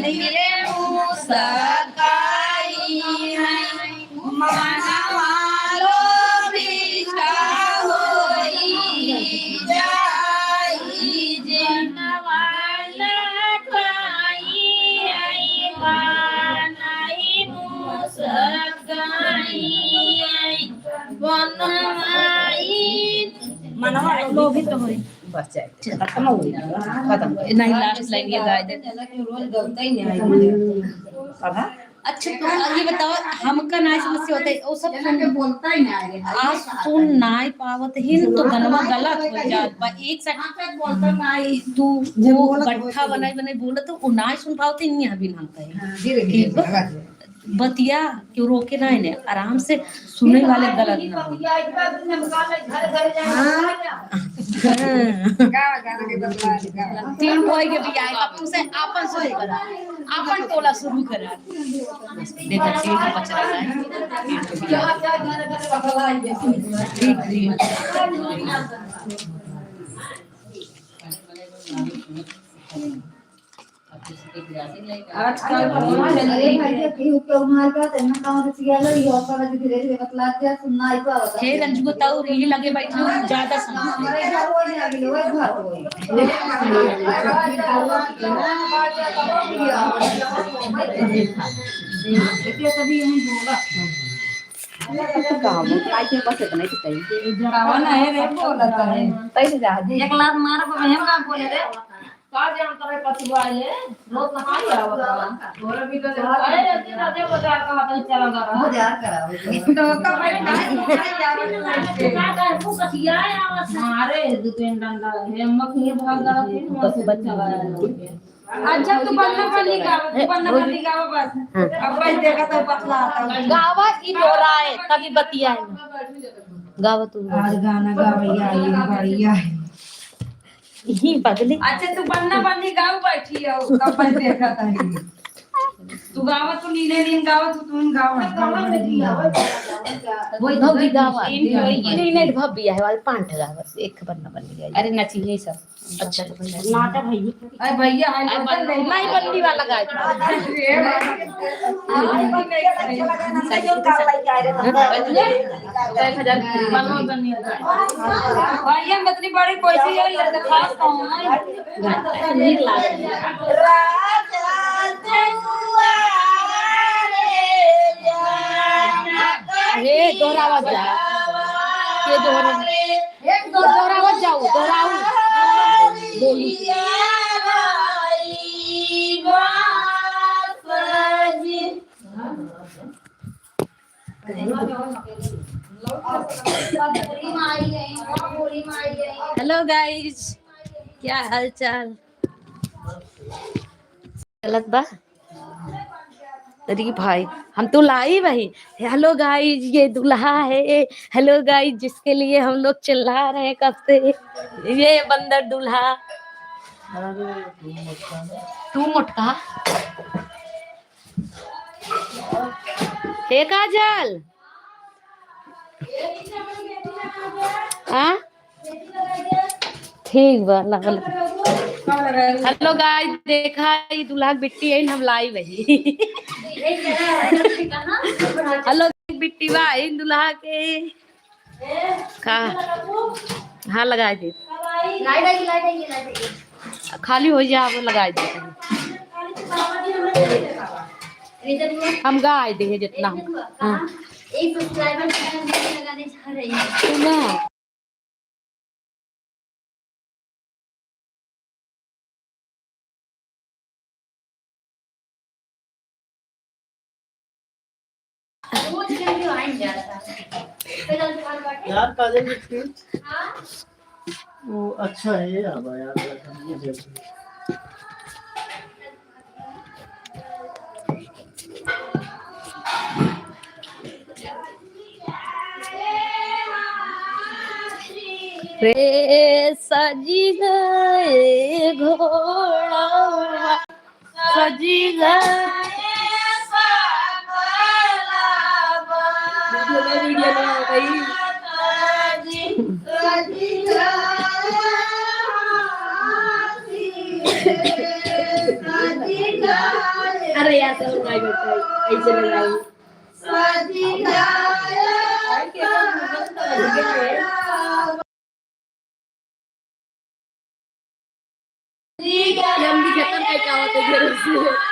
धीरे मुस्काइहैं, मनवा लोभित होई जाई जी। मनवा ना खइहैं, मनई मुस्काइहैं, मनवा ई मनवा लोभित होई। बस जाए। खत्म हो गई। खत्म। नहीं, last line ये गाय दे। रोज गलता ही नहीं है। पढ़ा? अच्छा, तो ये बताओ, हमका ना समस्या होता है, वो सब सुन, बोलता ही ना है। आज सुन ना पावत ही तो गनवा गलत हो जात बा। एक सेकंड। बोलता ना ही। तू वो गट्ठा बनाई बनाई बोलत तो वो ना सुन पावत ही नहीं अभी हम कहीं। हाँ, धीरे धीरे। बतिया क्यों रोके ना इन्हें, आराम से सुने वाले गलत ना हो। हाँ। गा, गा, गा, गा, गा। तीन भाई के भी आए, अब तुसे आपन शुरू करा, आपन टोला शुरू करा। देखो, तीन को बच रहा है। ठीक, ठीक। आजकल तो अरे भाई, ये केहू के मार का, तेना काम से सियालो, ये होता है, धीरे धीरे बतला दिया, सुनना ही पावता। हे रंजू, बताओ, रील लगे बैठी हो, ज्यादा सुन। हमारे घर हो या अगले घर हो। कहाँ बोल, आई के बस इतना ही तो चाहिए। जरावा ना है रे, बोलता है। तैसे जा दे। एक लात मार को बहन का बोले रे। का जानता है पछुआ ये? रोज नहाई आवत बा। तोरा भी तो अरे, रहती ना, दे बाजार का हाथ चला जा रहा। बाजार करा, बाजार। तो का भाई, भाई, भाई, यार, का कर, तू कसिया है, आवत है। मारे, दो तीन डंडा है, अम्मा कहीं भाग गया, फिर वहाँ से बच्चा लाया लोग। अच्छा, तू बन्ना बन्नी गावा, तू बन्ना बन्नी गावा बस। हाँ। अब बस देखा तो पतला आता है। गावा की डोरा है, तभी बतिया है। गावा तू। आज गाना गावैया आई, बढ़िया है। ही पगली। अच्छा, तू बन्ना बन्नी गाँव बैठी हो, तब मैं देखा था। तू गावा, तू नीले नीन गावा, तू तुम गावा। वही भौजी गावा। इन-, इन-, इन-, इन-, भव्य है, वाली पांच गावा, एक बन्ना बन्नी गाई। अरे, नचिए सब। अच्छा, तो भैया। नाटा भैया। अरे, भैया, हाय, अरे, बन्ना, नहीं, बन्नी वाला गाय। अरे, भैया, मतलब, बड़ी कोई चीज है, ये तो खास कहूँ ना। हे, दोहरावत जा। के दोहरा-, एक दो दोहरावत जाऊ, दोहराऊ। बोली। Hello guys, क्या हाल चाल? चलत बा? अरे भाई, हम तो live ही। Hello guys, ये दूल्हा है। Hello guys, जिसके लिए हम लोग चिल्ला रहे हैं कब से, ये बंदर दूल्हा। तू मोटका। हे काजल, हाँ? ठीक बा, लागल। Hello guys, देखा, ई दूल्हा के बिट्टी है, हम live ही। Hello बिट्टी बा, ई दूल्हा के का? हाँ, लगाई दे। खाली हो जा, वो लगाई दे। हम गाय दे जितना हम, हाँ। एक subscriber लगाने जा रही है। सुना। रोज के भी आइन जाता। यार, काजल बिट्टी। हाँ? वो अच्छा है, अब यार, ये जल्दी। रे सजी गए घोड़ा, सजी गए। Video में video में आ गई। अरे यार, सब गाय बैठा है, ऐसे लगाओ। ये हम भी खत्म करके आवत है घर से।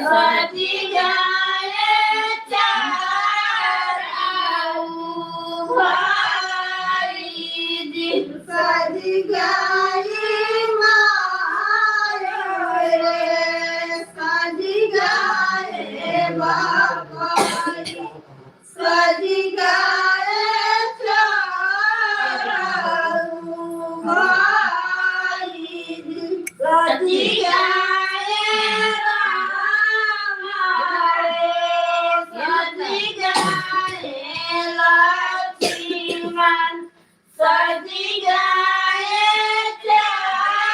सजि गए चारऊ भाई जी। सजि गए मायो रे, सजि गए बाबा जी। सजि गए चारऊ भाई जी, सजि गए राम रे, सजि गए लक्ष्मण। सजि गए चारऊ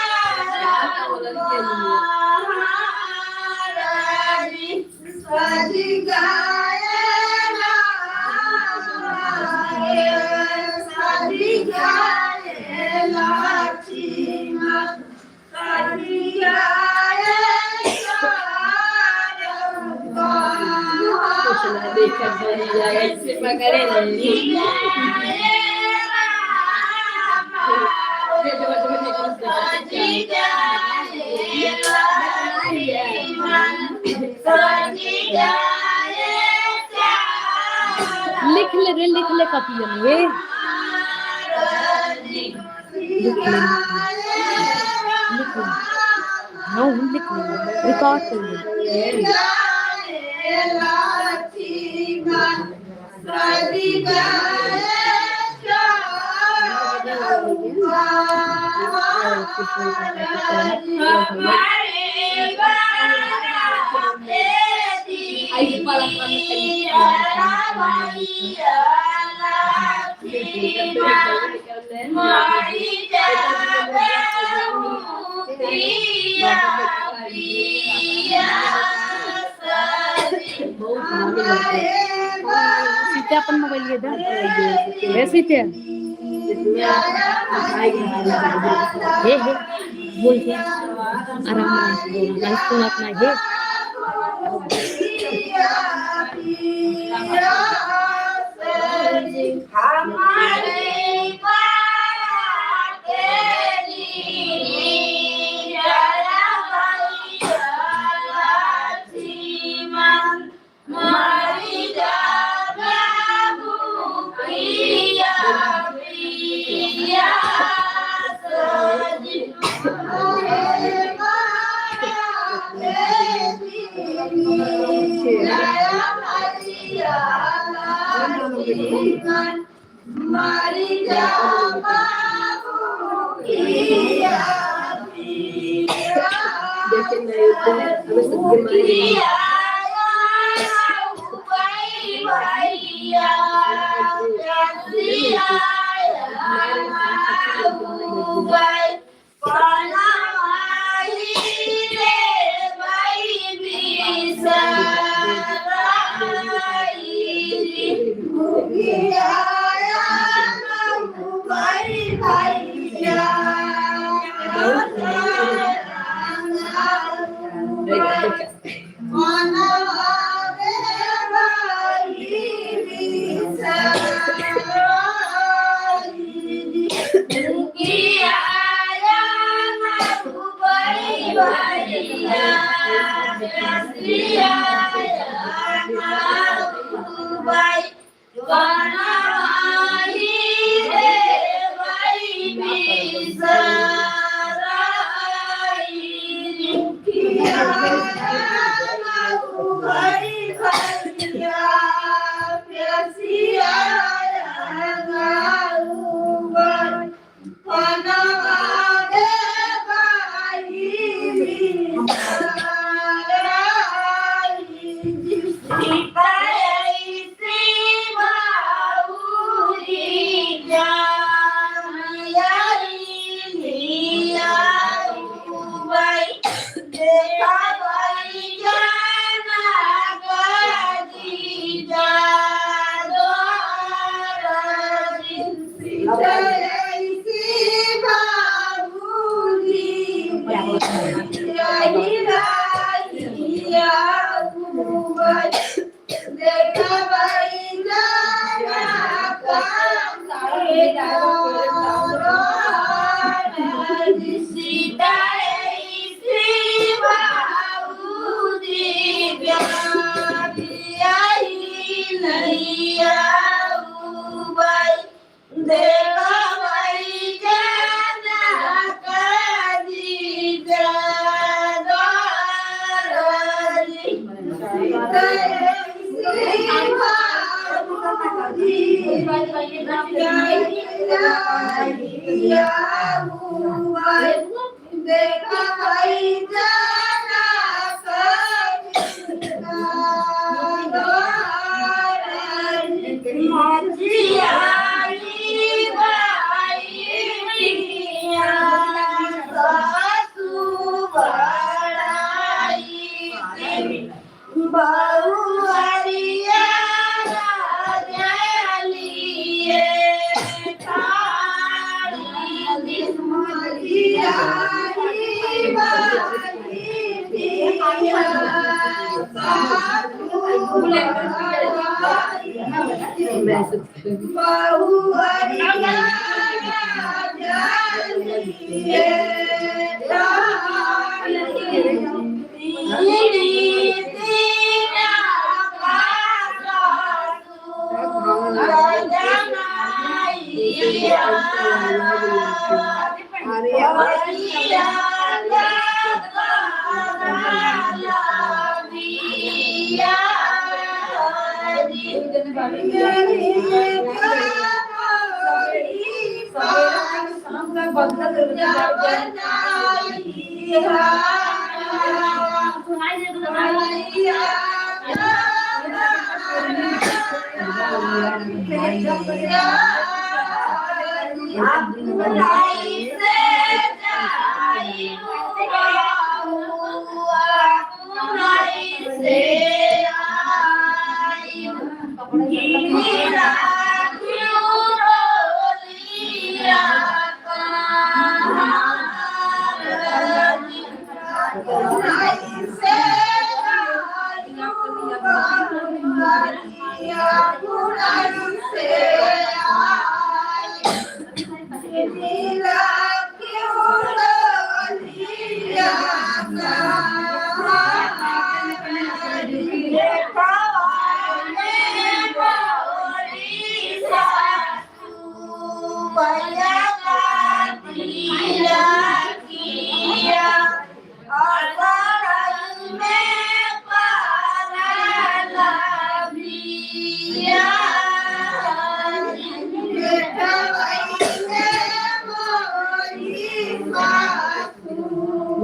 महाराज, सजि गए राम, सजि गए लक्ष्मण। लिख ले रे, लिख ले कॉपी में। लिख ले, लिख ले। लिख ले। हाँ, हम लिख ले। रिकॉर्ड कर ले। सीते अपन मोबाइल ये दे। ए सीते। हे, हे, बोल के। आराम से बोल। ना सुनत ना हे।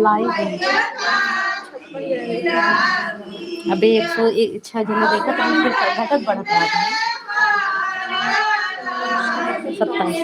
Live है। अबे एक सौ छह जने देखत हैं, फिर घटत बढ़त रहत है। सत्ताईस।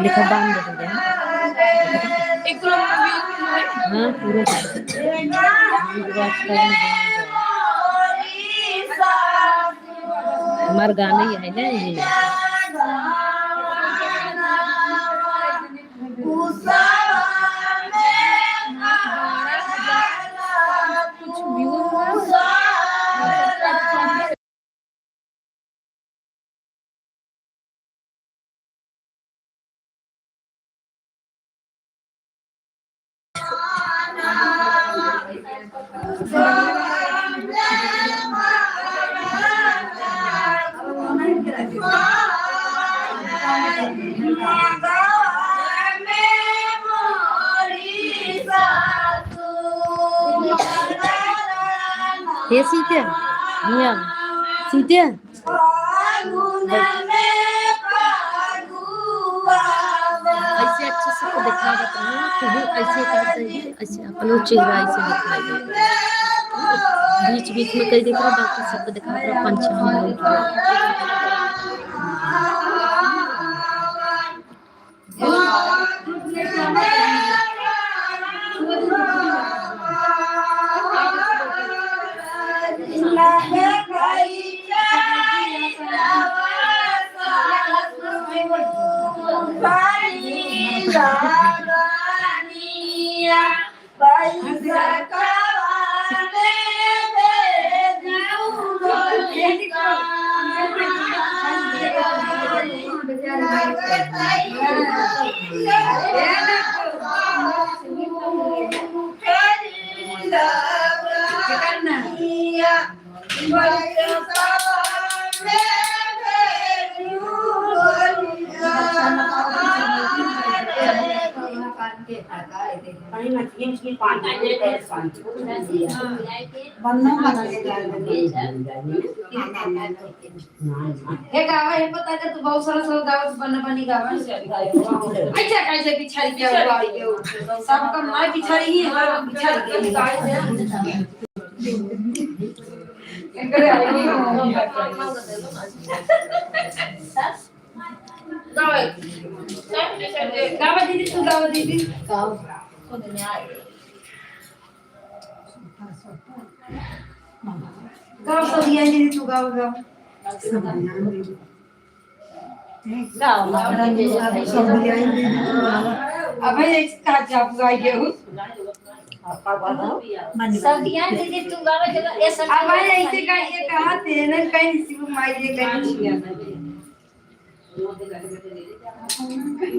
देखा, बांध दे दे। हाँ, पूरा। हमार गाना ही है ना, यही। हे सीते, हियाँ, सीते। अच्छा, सबको दिखावत रहो, तू भी ऐसे कर देगी, ऐसे अपनो चेहरा ऐसे दिखाई दे। बीच बीच में कई देख रहा, बाकी सबको दिखावत रहो, पंचांग हो गया। हे गावा, हे पता कर, तू बहुत सारा सारा गावा, तू बन्ना बन्नी गावा। अच्छा, कैसे बिछाई के हुआ, ये सब कम ना बिछाई ही, हाँ, बिछाई के। गावा दीदी, तू गावा दीदी। गावा। गाओ, सब ध्यान दे, तू गाओ, गाओ। गाओ, गाओ। सब ध्यान दे, तू गाओ। अबे, एक का जाप गाई गयो। सब ध्यान दे, तू गाओ, जब ये सब अबे, ऐसे का ये कहा, तेरे कहीं शिव माई ये कहीं छिया।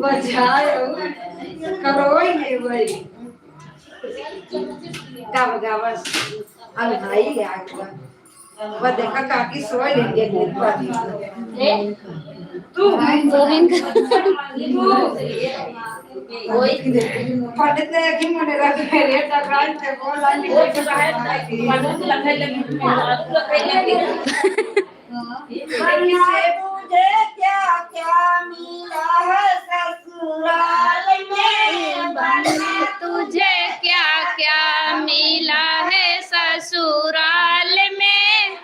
बजाए हो, करोई ले भाई। गावा, गावा। अब भाई आ गया। वो देखा काकी सोई लेंगे दिन पर। तू गोविंद। तू। ओए। पंडित ने एक ही मने रख के रे, टकराई से बोल आई। वो तो है, पंडित लखाई लगी, लखाई लगी। वरना तुझे क्या क्या मिला है ससुराल में, वरना तुझे क्या क्या मिला है ससुराल में।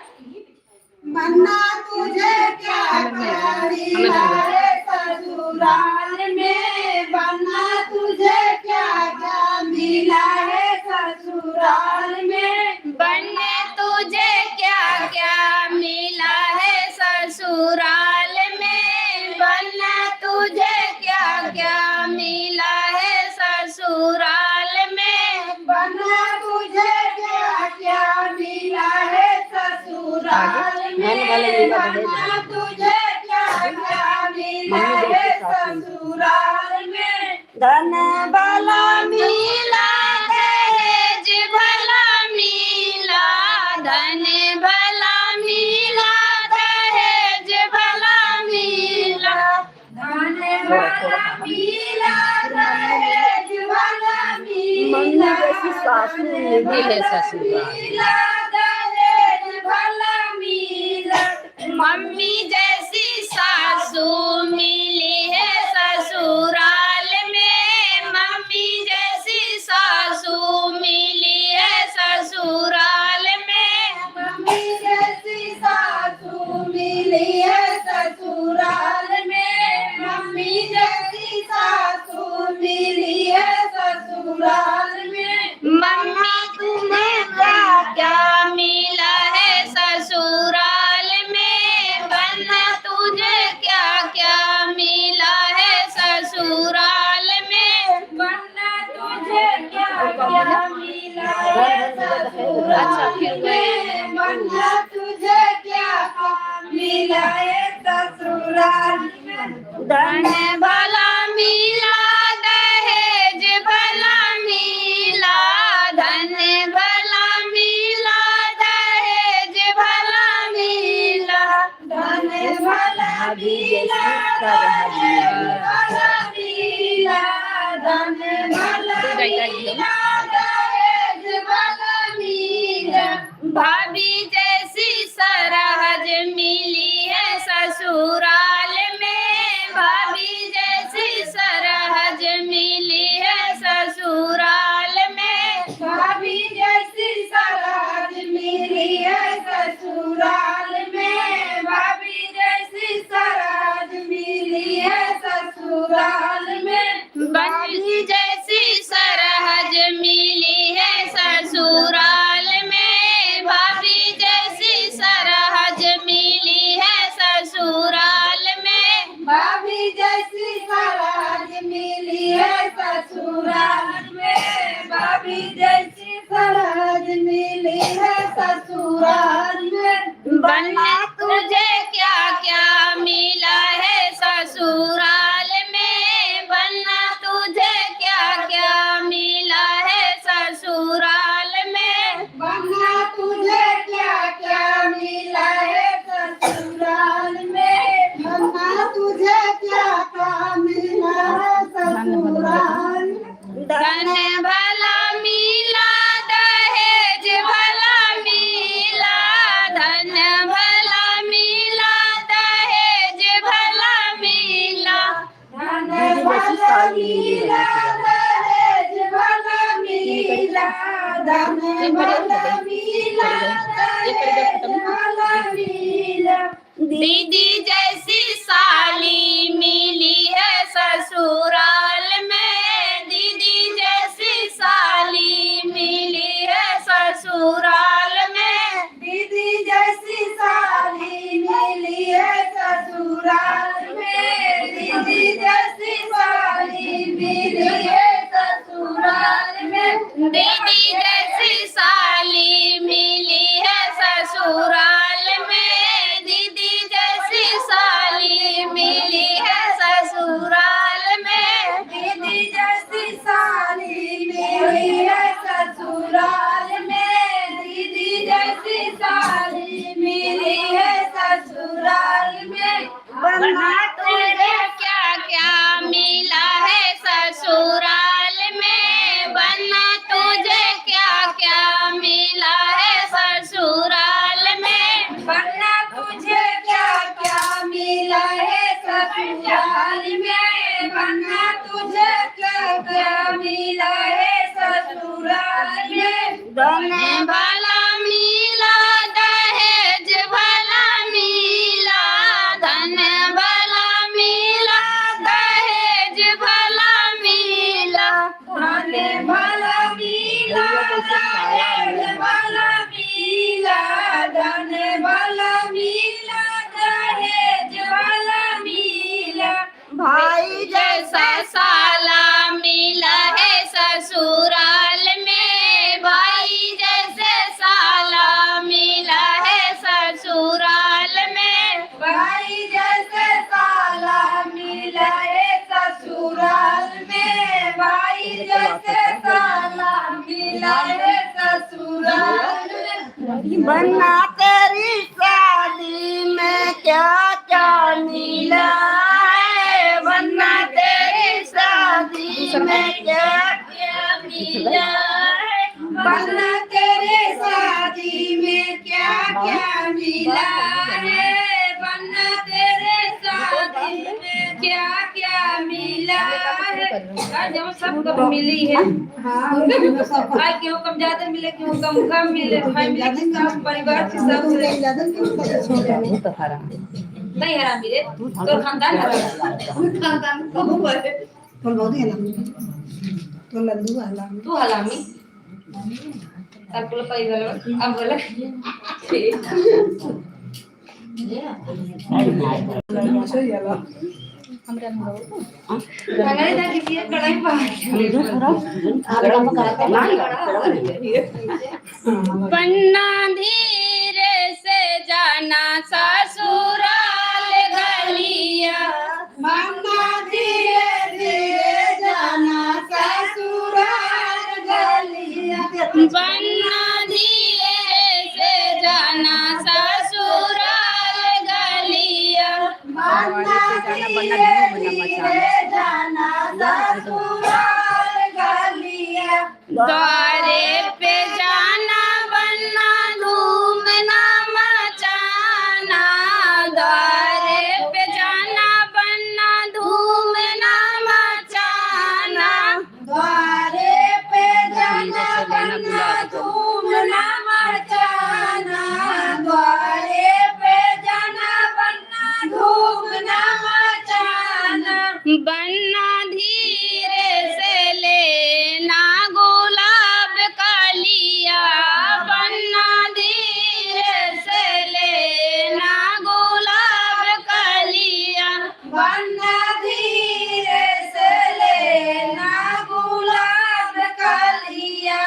वरना तुझे क्या क्या मिला है ससुराल में, वरना तुझे क्या क्या मिला है ससुराल में। वरना तुझे क्या क्या मिला है ससुराल में, वरना तुझे क्या क्या मिला है ससुराल में, वरना तुझे क्या क्या मिला है ससुराल में, वरना तुझे क्या क्या मिला है ससुराल में। धन भला मिला दहेज भला मिला, धन भला मिला दहेज भला मिला, धन भला मिला दहेज भला मिला, मम्मी जैसी सासू मिली है ससुराल। मिला दहेज भला मिला। मम्मी जैसी सासू मिली है ससुराल में, मम्मी जैसी सासू मिली है ससुराल में, मम्मी जैसी सासू मिली है ससुराल में, मम्मी जैसी सासू मिली है ससुराल में। मम्मी तुम्हें क्या क्या मिला है ससुराल में, वरना तुझे क्या क्या मिला है ससुराल में, वरना तुझे क्या क्या मिला है ससुराल में, वरना तुझे क्या क्या मिला है ससुराल में। धन भला मिला दहेज भला मिला, धन भला मिला दहेज भला मिला, धन भला मिला दहेज भला मिला, धन भला मिला दहेज भला मिला। भाभी जैसी सरहज मिली है ससुराल में, भाभी जैसी सरहज दीदी जैसी साली मिली है ससुराल में, दीदी जैसी साली मिली है ससुराल में। दीदी जैसी साली मिली है ससुराल में, दीदी जैसी साली मिली है ससुराल में। दीदी जैसी साली मिली है ससुराल में, दीदी जैसी साली मिली है ससुराल में। दीदी जैसी साली मिली है ससुराल में, दीदी जैसी साली मिली है ससुराल में। बन्ना तुझे क्या क्या मिला है ससुराल में, बन्ना तुझे क्या क्या मिला है ससुराल में। बन्ना तुझे क्या क्या मिला है ससुराल में, बन्ना तुझे क्या क्या मिला है ससुराल में। धन भला मिला, दहेज भला मिला, धन भला मिला, दहेज भला मिला। धन भला मिला, दहेज भला मिला, धन भला मिला, दहेज भला मिला। भाई जैसा साला मिला है ससुराल में, भाई जैसे साला मिला है ससुराल में। भाई जैसे साला मिला है ससुराल में, भाई जैसे साला मिला है ससुराल में। बन्ना तेरी शादी में क्या क्या मिला है, बन्ना तेरी शादी में क्या क्या मिला है, बन्ना तेरे शादी में क्या क्या मिला है, बन्ना तेरे शादी में क्या क्या मिला है। आज हम सब कब मिली है। हाँ, आज केहू कम ज्यादा मिले, केहू कम कम मिले, family के साथ, परिवार के साथ। नहीं हरामी रे, तोर खानदान हरामी। खानदान को बोले। तोर बहुत हरामी। तोर लल्लू हरामी। तू हरामी। अब बोला परिवार, अब बोला। ठीक। बन्ना धीरे से जाना ससुराल गलिया। बन्ना धीरे धीरे जाना ससुराल गलिया। बन्ना धीरे से जाना ससुराल गलिया। बन्ना धीरे धीरे जाना ससुराल गलिया। द्वारे पे जाना बन्ना धूम ना मचाना, द्वारे पे जाना बन्ना धूम ना मचाना। द्वारे पे जाना बन्ना धूम ना मचाना, द्वारे पे जाना बन्ना धूम ना मचाना। बन्ना धीरे से लेना गुलाब कलिया, बन्ना धीरे से लेना गुलाब कलिया। बन्ना धीरे से लेना गुलाब कलिया,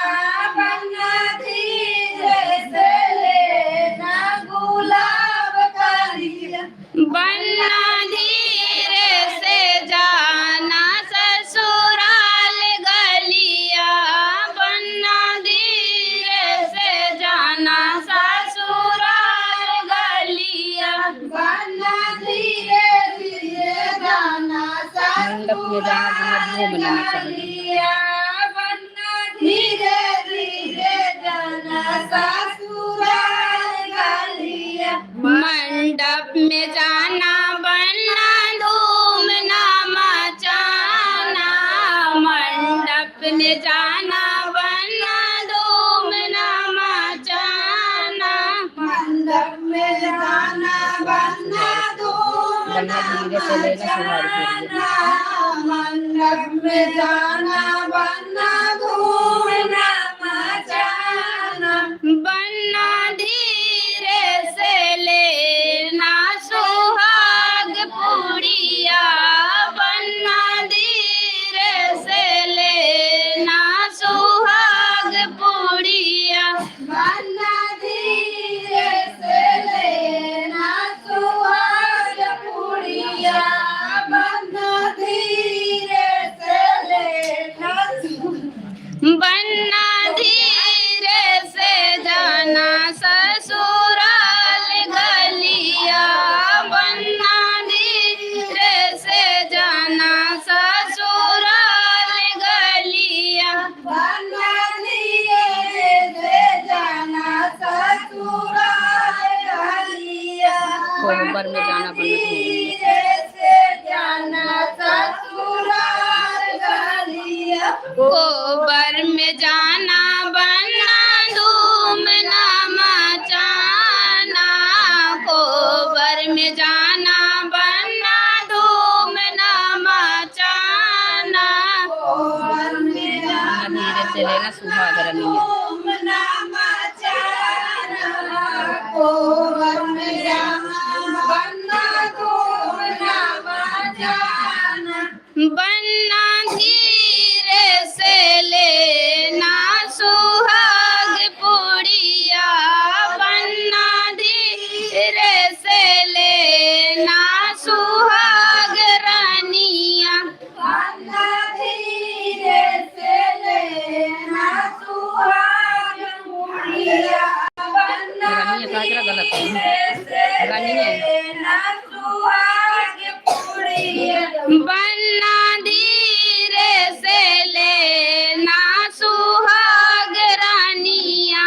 बन्ना धीरे से लेना गुलाब कलिया। बन्ना धीरे से जाना ससुराल गलिया, बन्ना धीरे से जाना ससुराल गलिया। बन्ना धीरे धीरे जाना मंडप में जाना, बन्ना ससुराल धूम मनाना चाहिए। गलिया, बन्ना धीरे धीरे जाना ससुराल गलिया। मंडप में जाना बन्ना धूम ना मचाना, मंडप में जाना बन्ना धूम ना मचाना। मंडप जाना बन्ना धूम बन्ना धीरे से लेना सुहाग के लिए। मंडप में जाना बन्ना धूम ना मचाना। बन्ना धीरे से लेना सुहाग पुड़िया, बन्ना धीरे से लेना सुहाग पुड़िया। बन्ना धीरे से लेना सुहाग पुड़िया, बन्ना धीरे से लेना सु- बन्ना धीरे से जाना ससुराल गलिया, बन्ना धीरे से जाना ससुराल गलिया। बन्ना धीरे से जाना ससुराल गलिया। कोबर में जाना बन्ना धूम। धीरे से जाना ससुराल गलिया। कोबर में जाना बन्ना धूम ना मचाना। कोबर में जाना बन्ना धूम ना मचाना। धीरे से लेना सुहाग रनिया। बन्ना धीरे से लेना सुहाग पुड़िया, बन्ना धीरे से लेना सुहाग रनिया। बन्ना धीरे से लेना सुहाग पुड़िया, बन्ना रनिया का एकरा गलत है। धीरे से रनिया। लेना सुहाग पुड़िया। बन्ना धीरे से लेना सुहाग रनिया,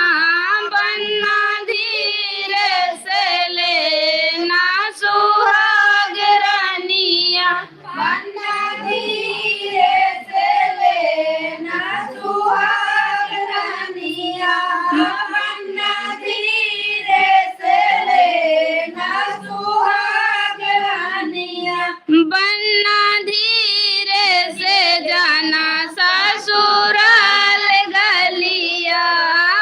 बन्ना धीरे से लेना सुहाग रनिया। बन्ना धीरे से लेना सुहाग रनिया, बन्ना धीरे से लेना सुहाग रनिया। बन्ना धीरे से जाना ससुराल गलिया,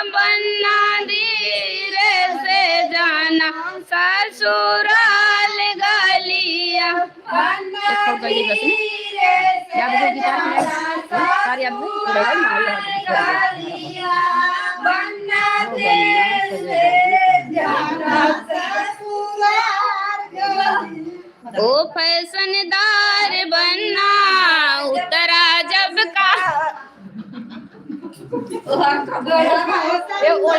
बन्ना धीरे से जाना ससुराल गलिया। एक और गली बस में। याद हो गिटार में? हाँ, याद हो? ओ फैशनदार बन्ना उतरा जब का ये उल-,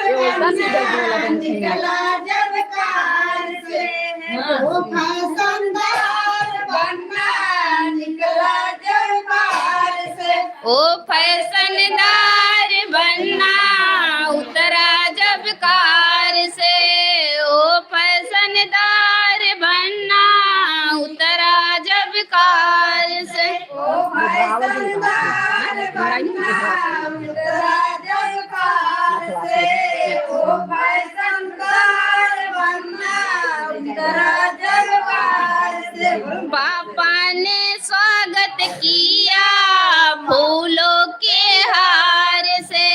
ये उल्टा सीधा बोला बन गया। निकला जब कार से, हाँ। ओ फैशनदार बन्ना निकला जब कार से। ओ फैशनदार बन्ना उतरा जब कार से, ओ फैशनदार बन्ना उतरा जब कार से। ओ फैशनदार बन्ना उतरा जब कार से, ओ फैशनदार बन्ना उतरा जब कार से। पापा ने स्वागत किया फूलों के हार से,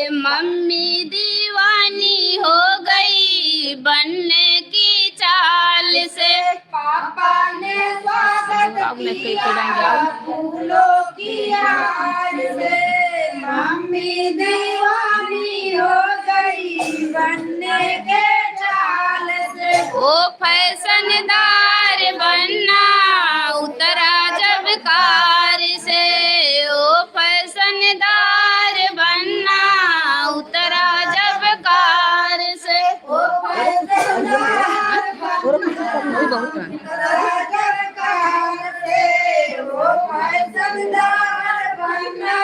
मम्मी दीवानी हो गई बन्ने की चाल से। पापा ने स्वागत किया फूलों की हार से, मम्मी दीवानी हो गई बन्ने के चाल से। ओ फैशनदार बन्ना उतरा जब कार से, ओ फैशनदार बन्ना उतरा जब कार से। ओ फैशनदार बन्ना उतरा जब कार से, ओ फैशनदार बन्ना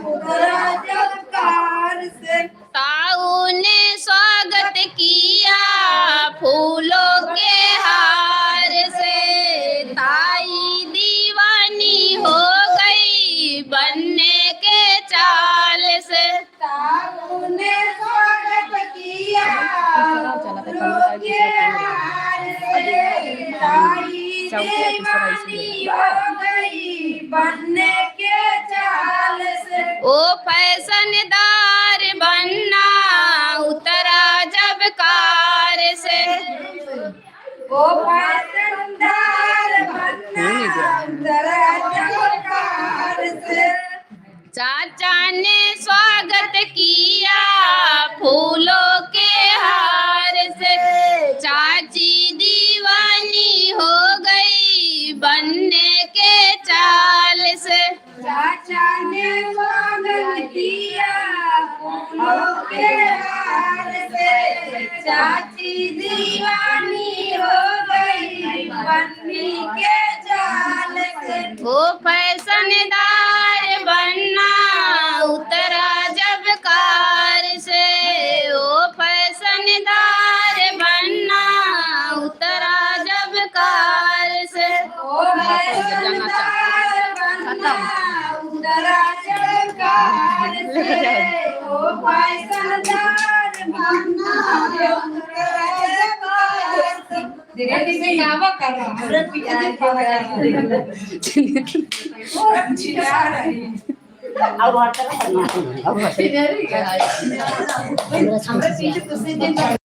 उतरा जब कार से। ताऊ ने स्वागत किया फूलों के हार से, ताई दीवानी हो गई बन्ने के चाल से। ताऊ ने स्वागत किया चौथे, तीसरा, इसलिए। बनने के चाल से। ओ फैशनदार बनना उतरा जब कार से। ओ फैशनदार बनना उतरा जब कार से। चाचा ने स्वागत किया फूलों के हार से, चाची दीवानी हो गई बनने के चाल से। चाचा ने स्वागत किया फूलों के हार से, चाची दीवानी हो गई बनने के चाल से। ओ फैशनदार बनना उतरा जब कार से, ओ फैशनदार बनना उतरा जब कार से। ओ फैशनदार बनना उतरा जब कार से, ओ फैशनदार बनना उतरा जब कार से। देखा कैसे गावा कर रहा है। पूरा पीछे से गावा कर रहा है। पूरा पीछे से आ रहा है। अब हर तरफ करना है। अब हर तरफ। हमरा पीछे तो से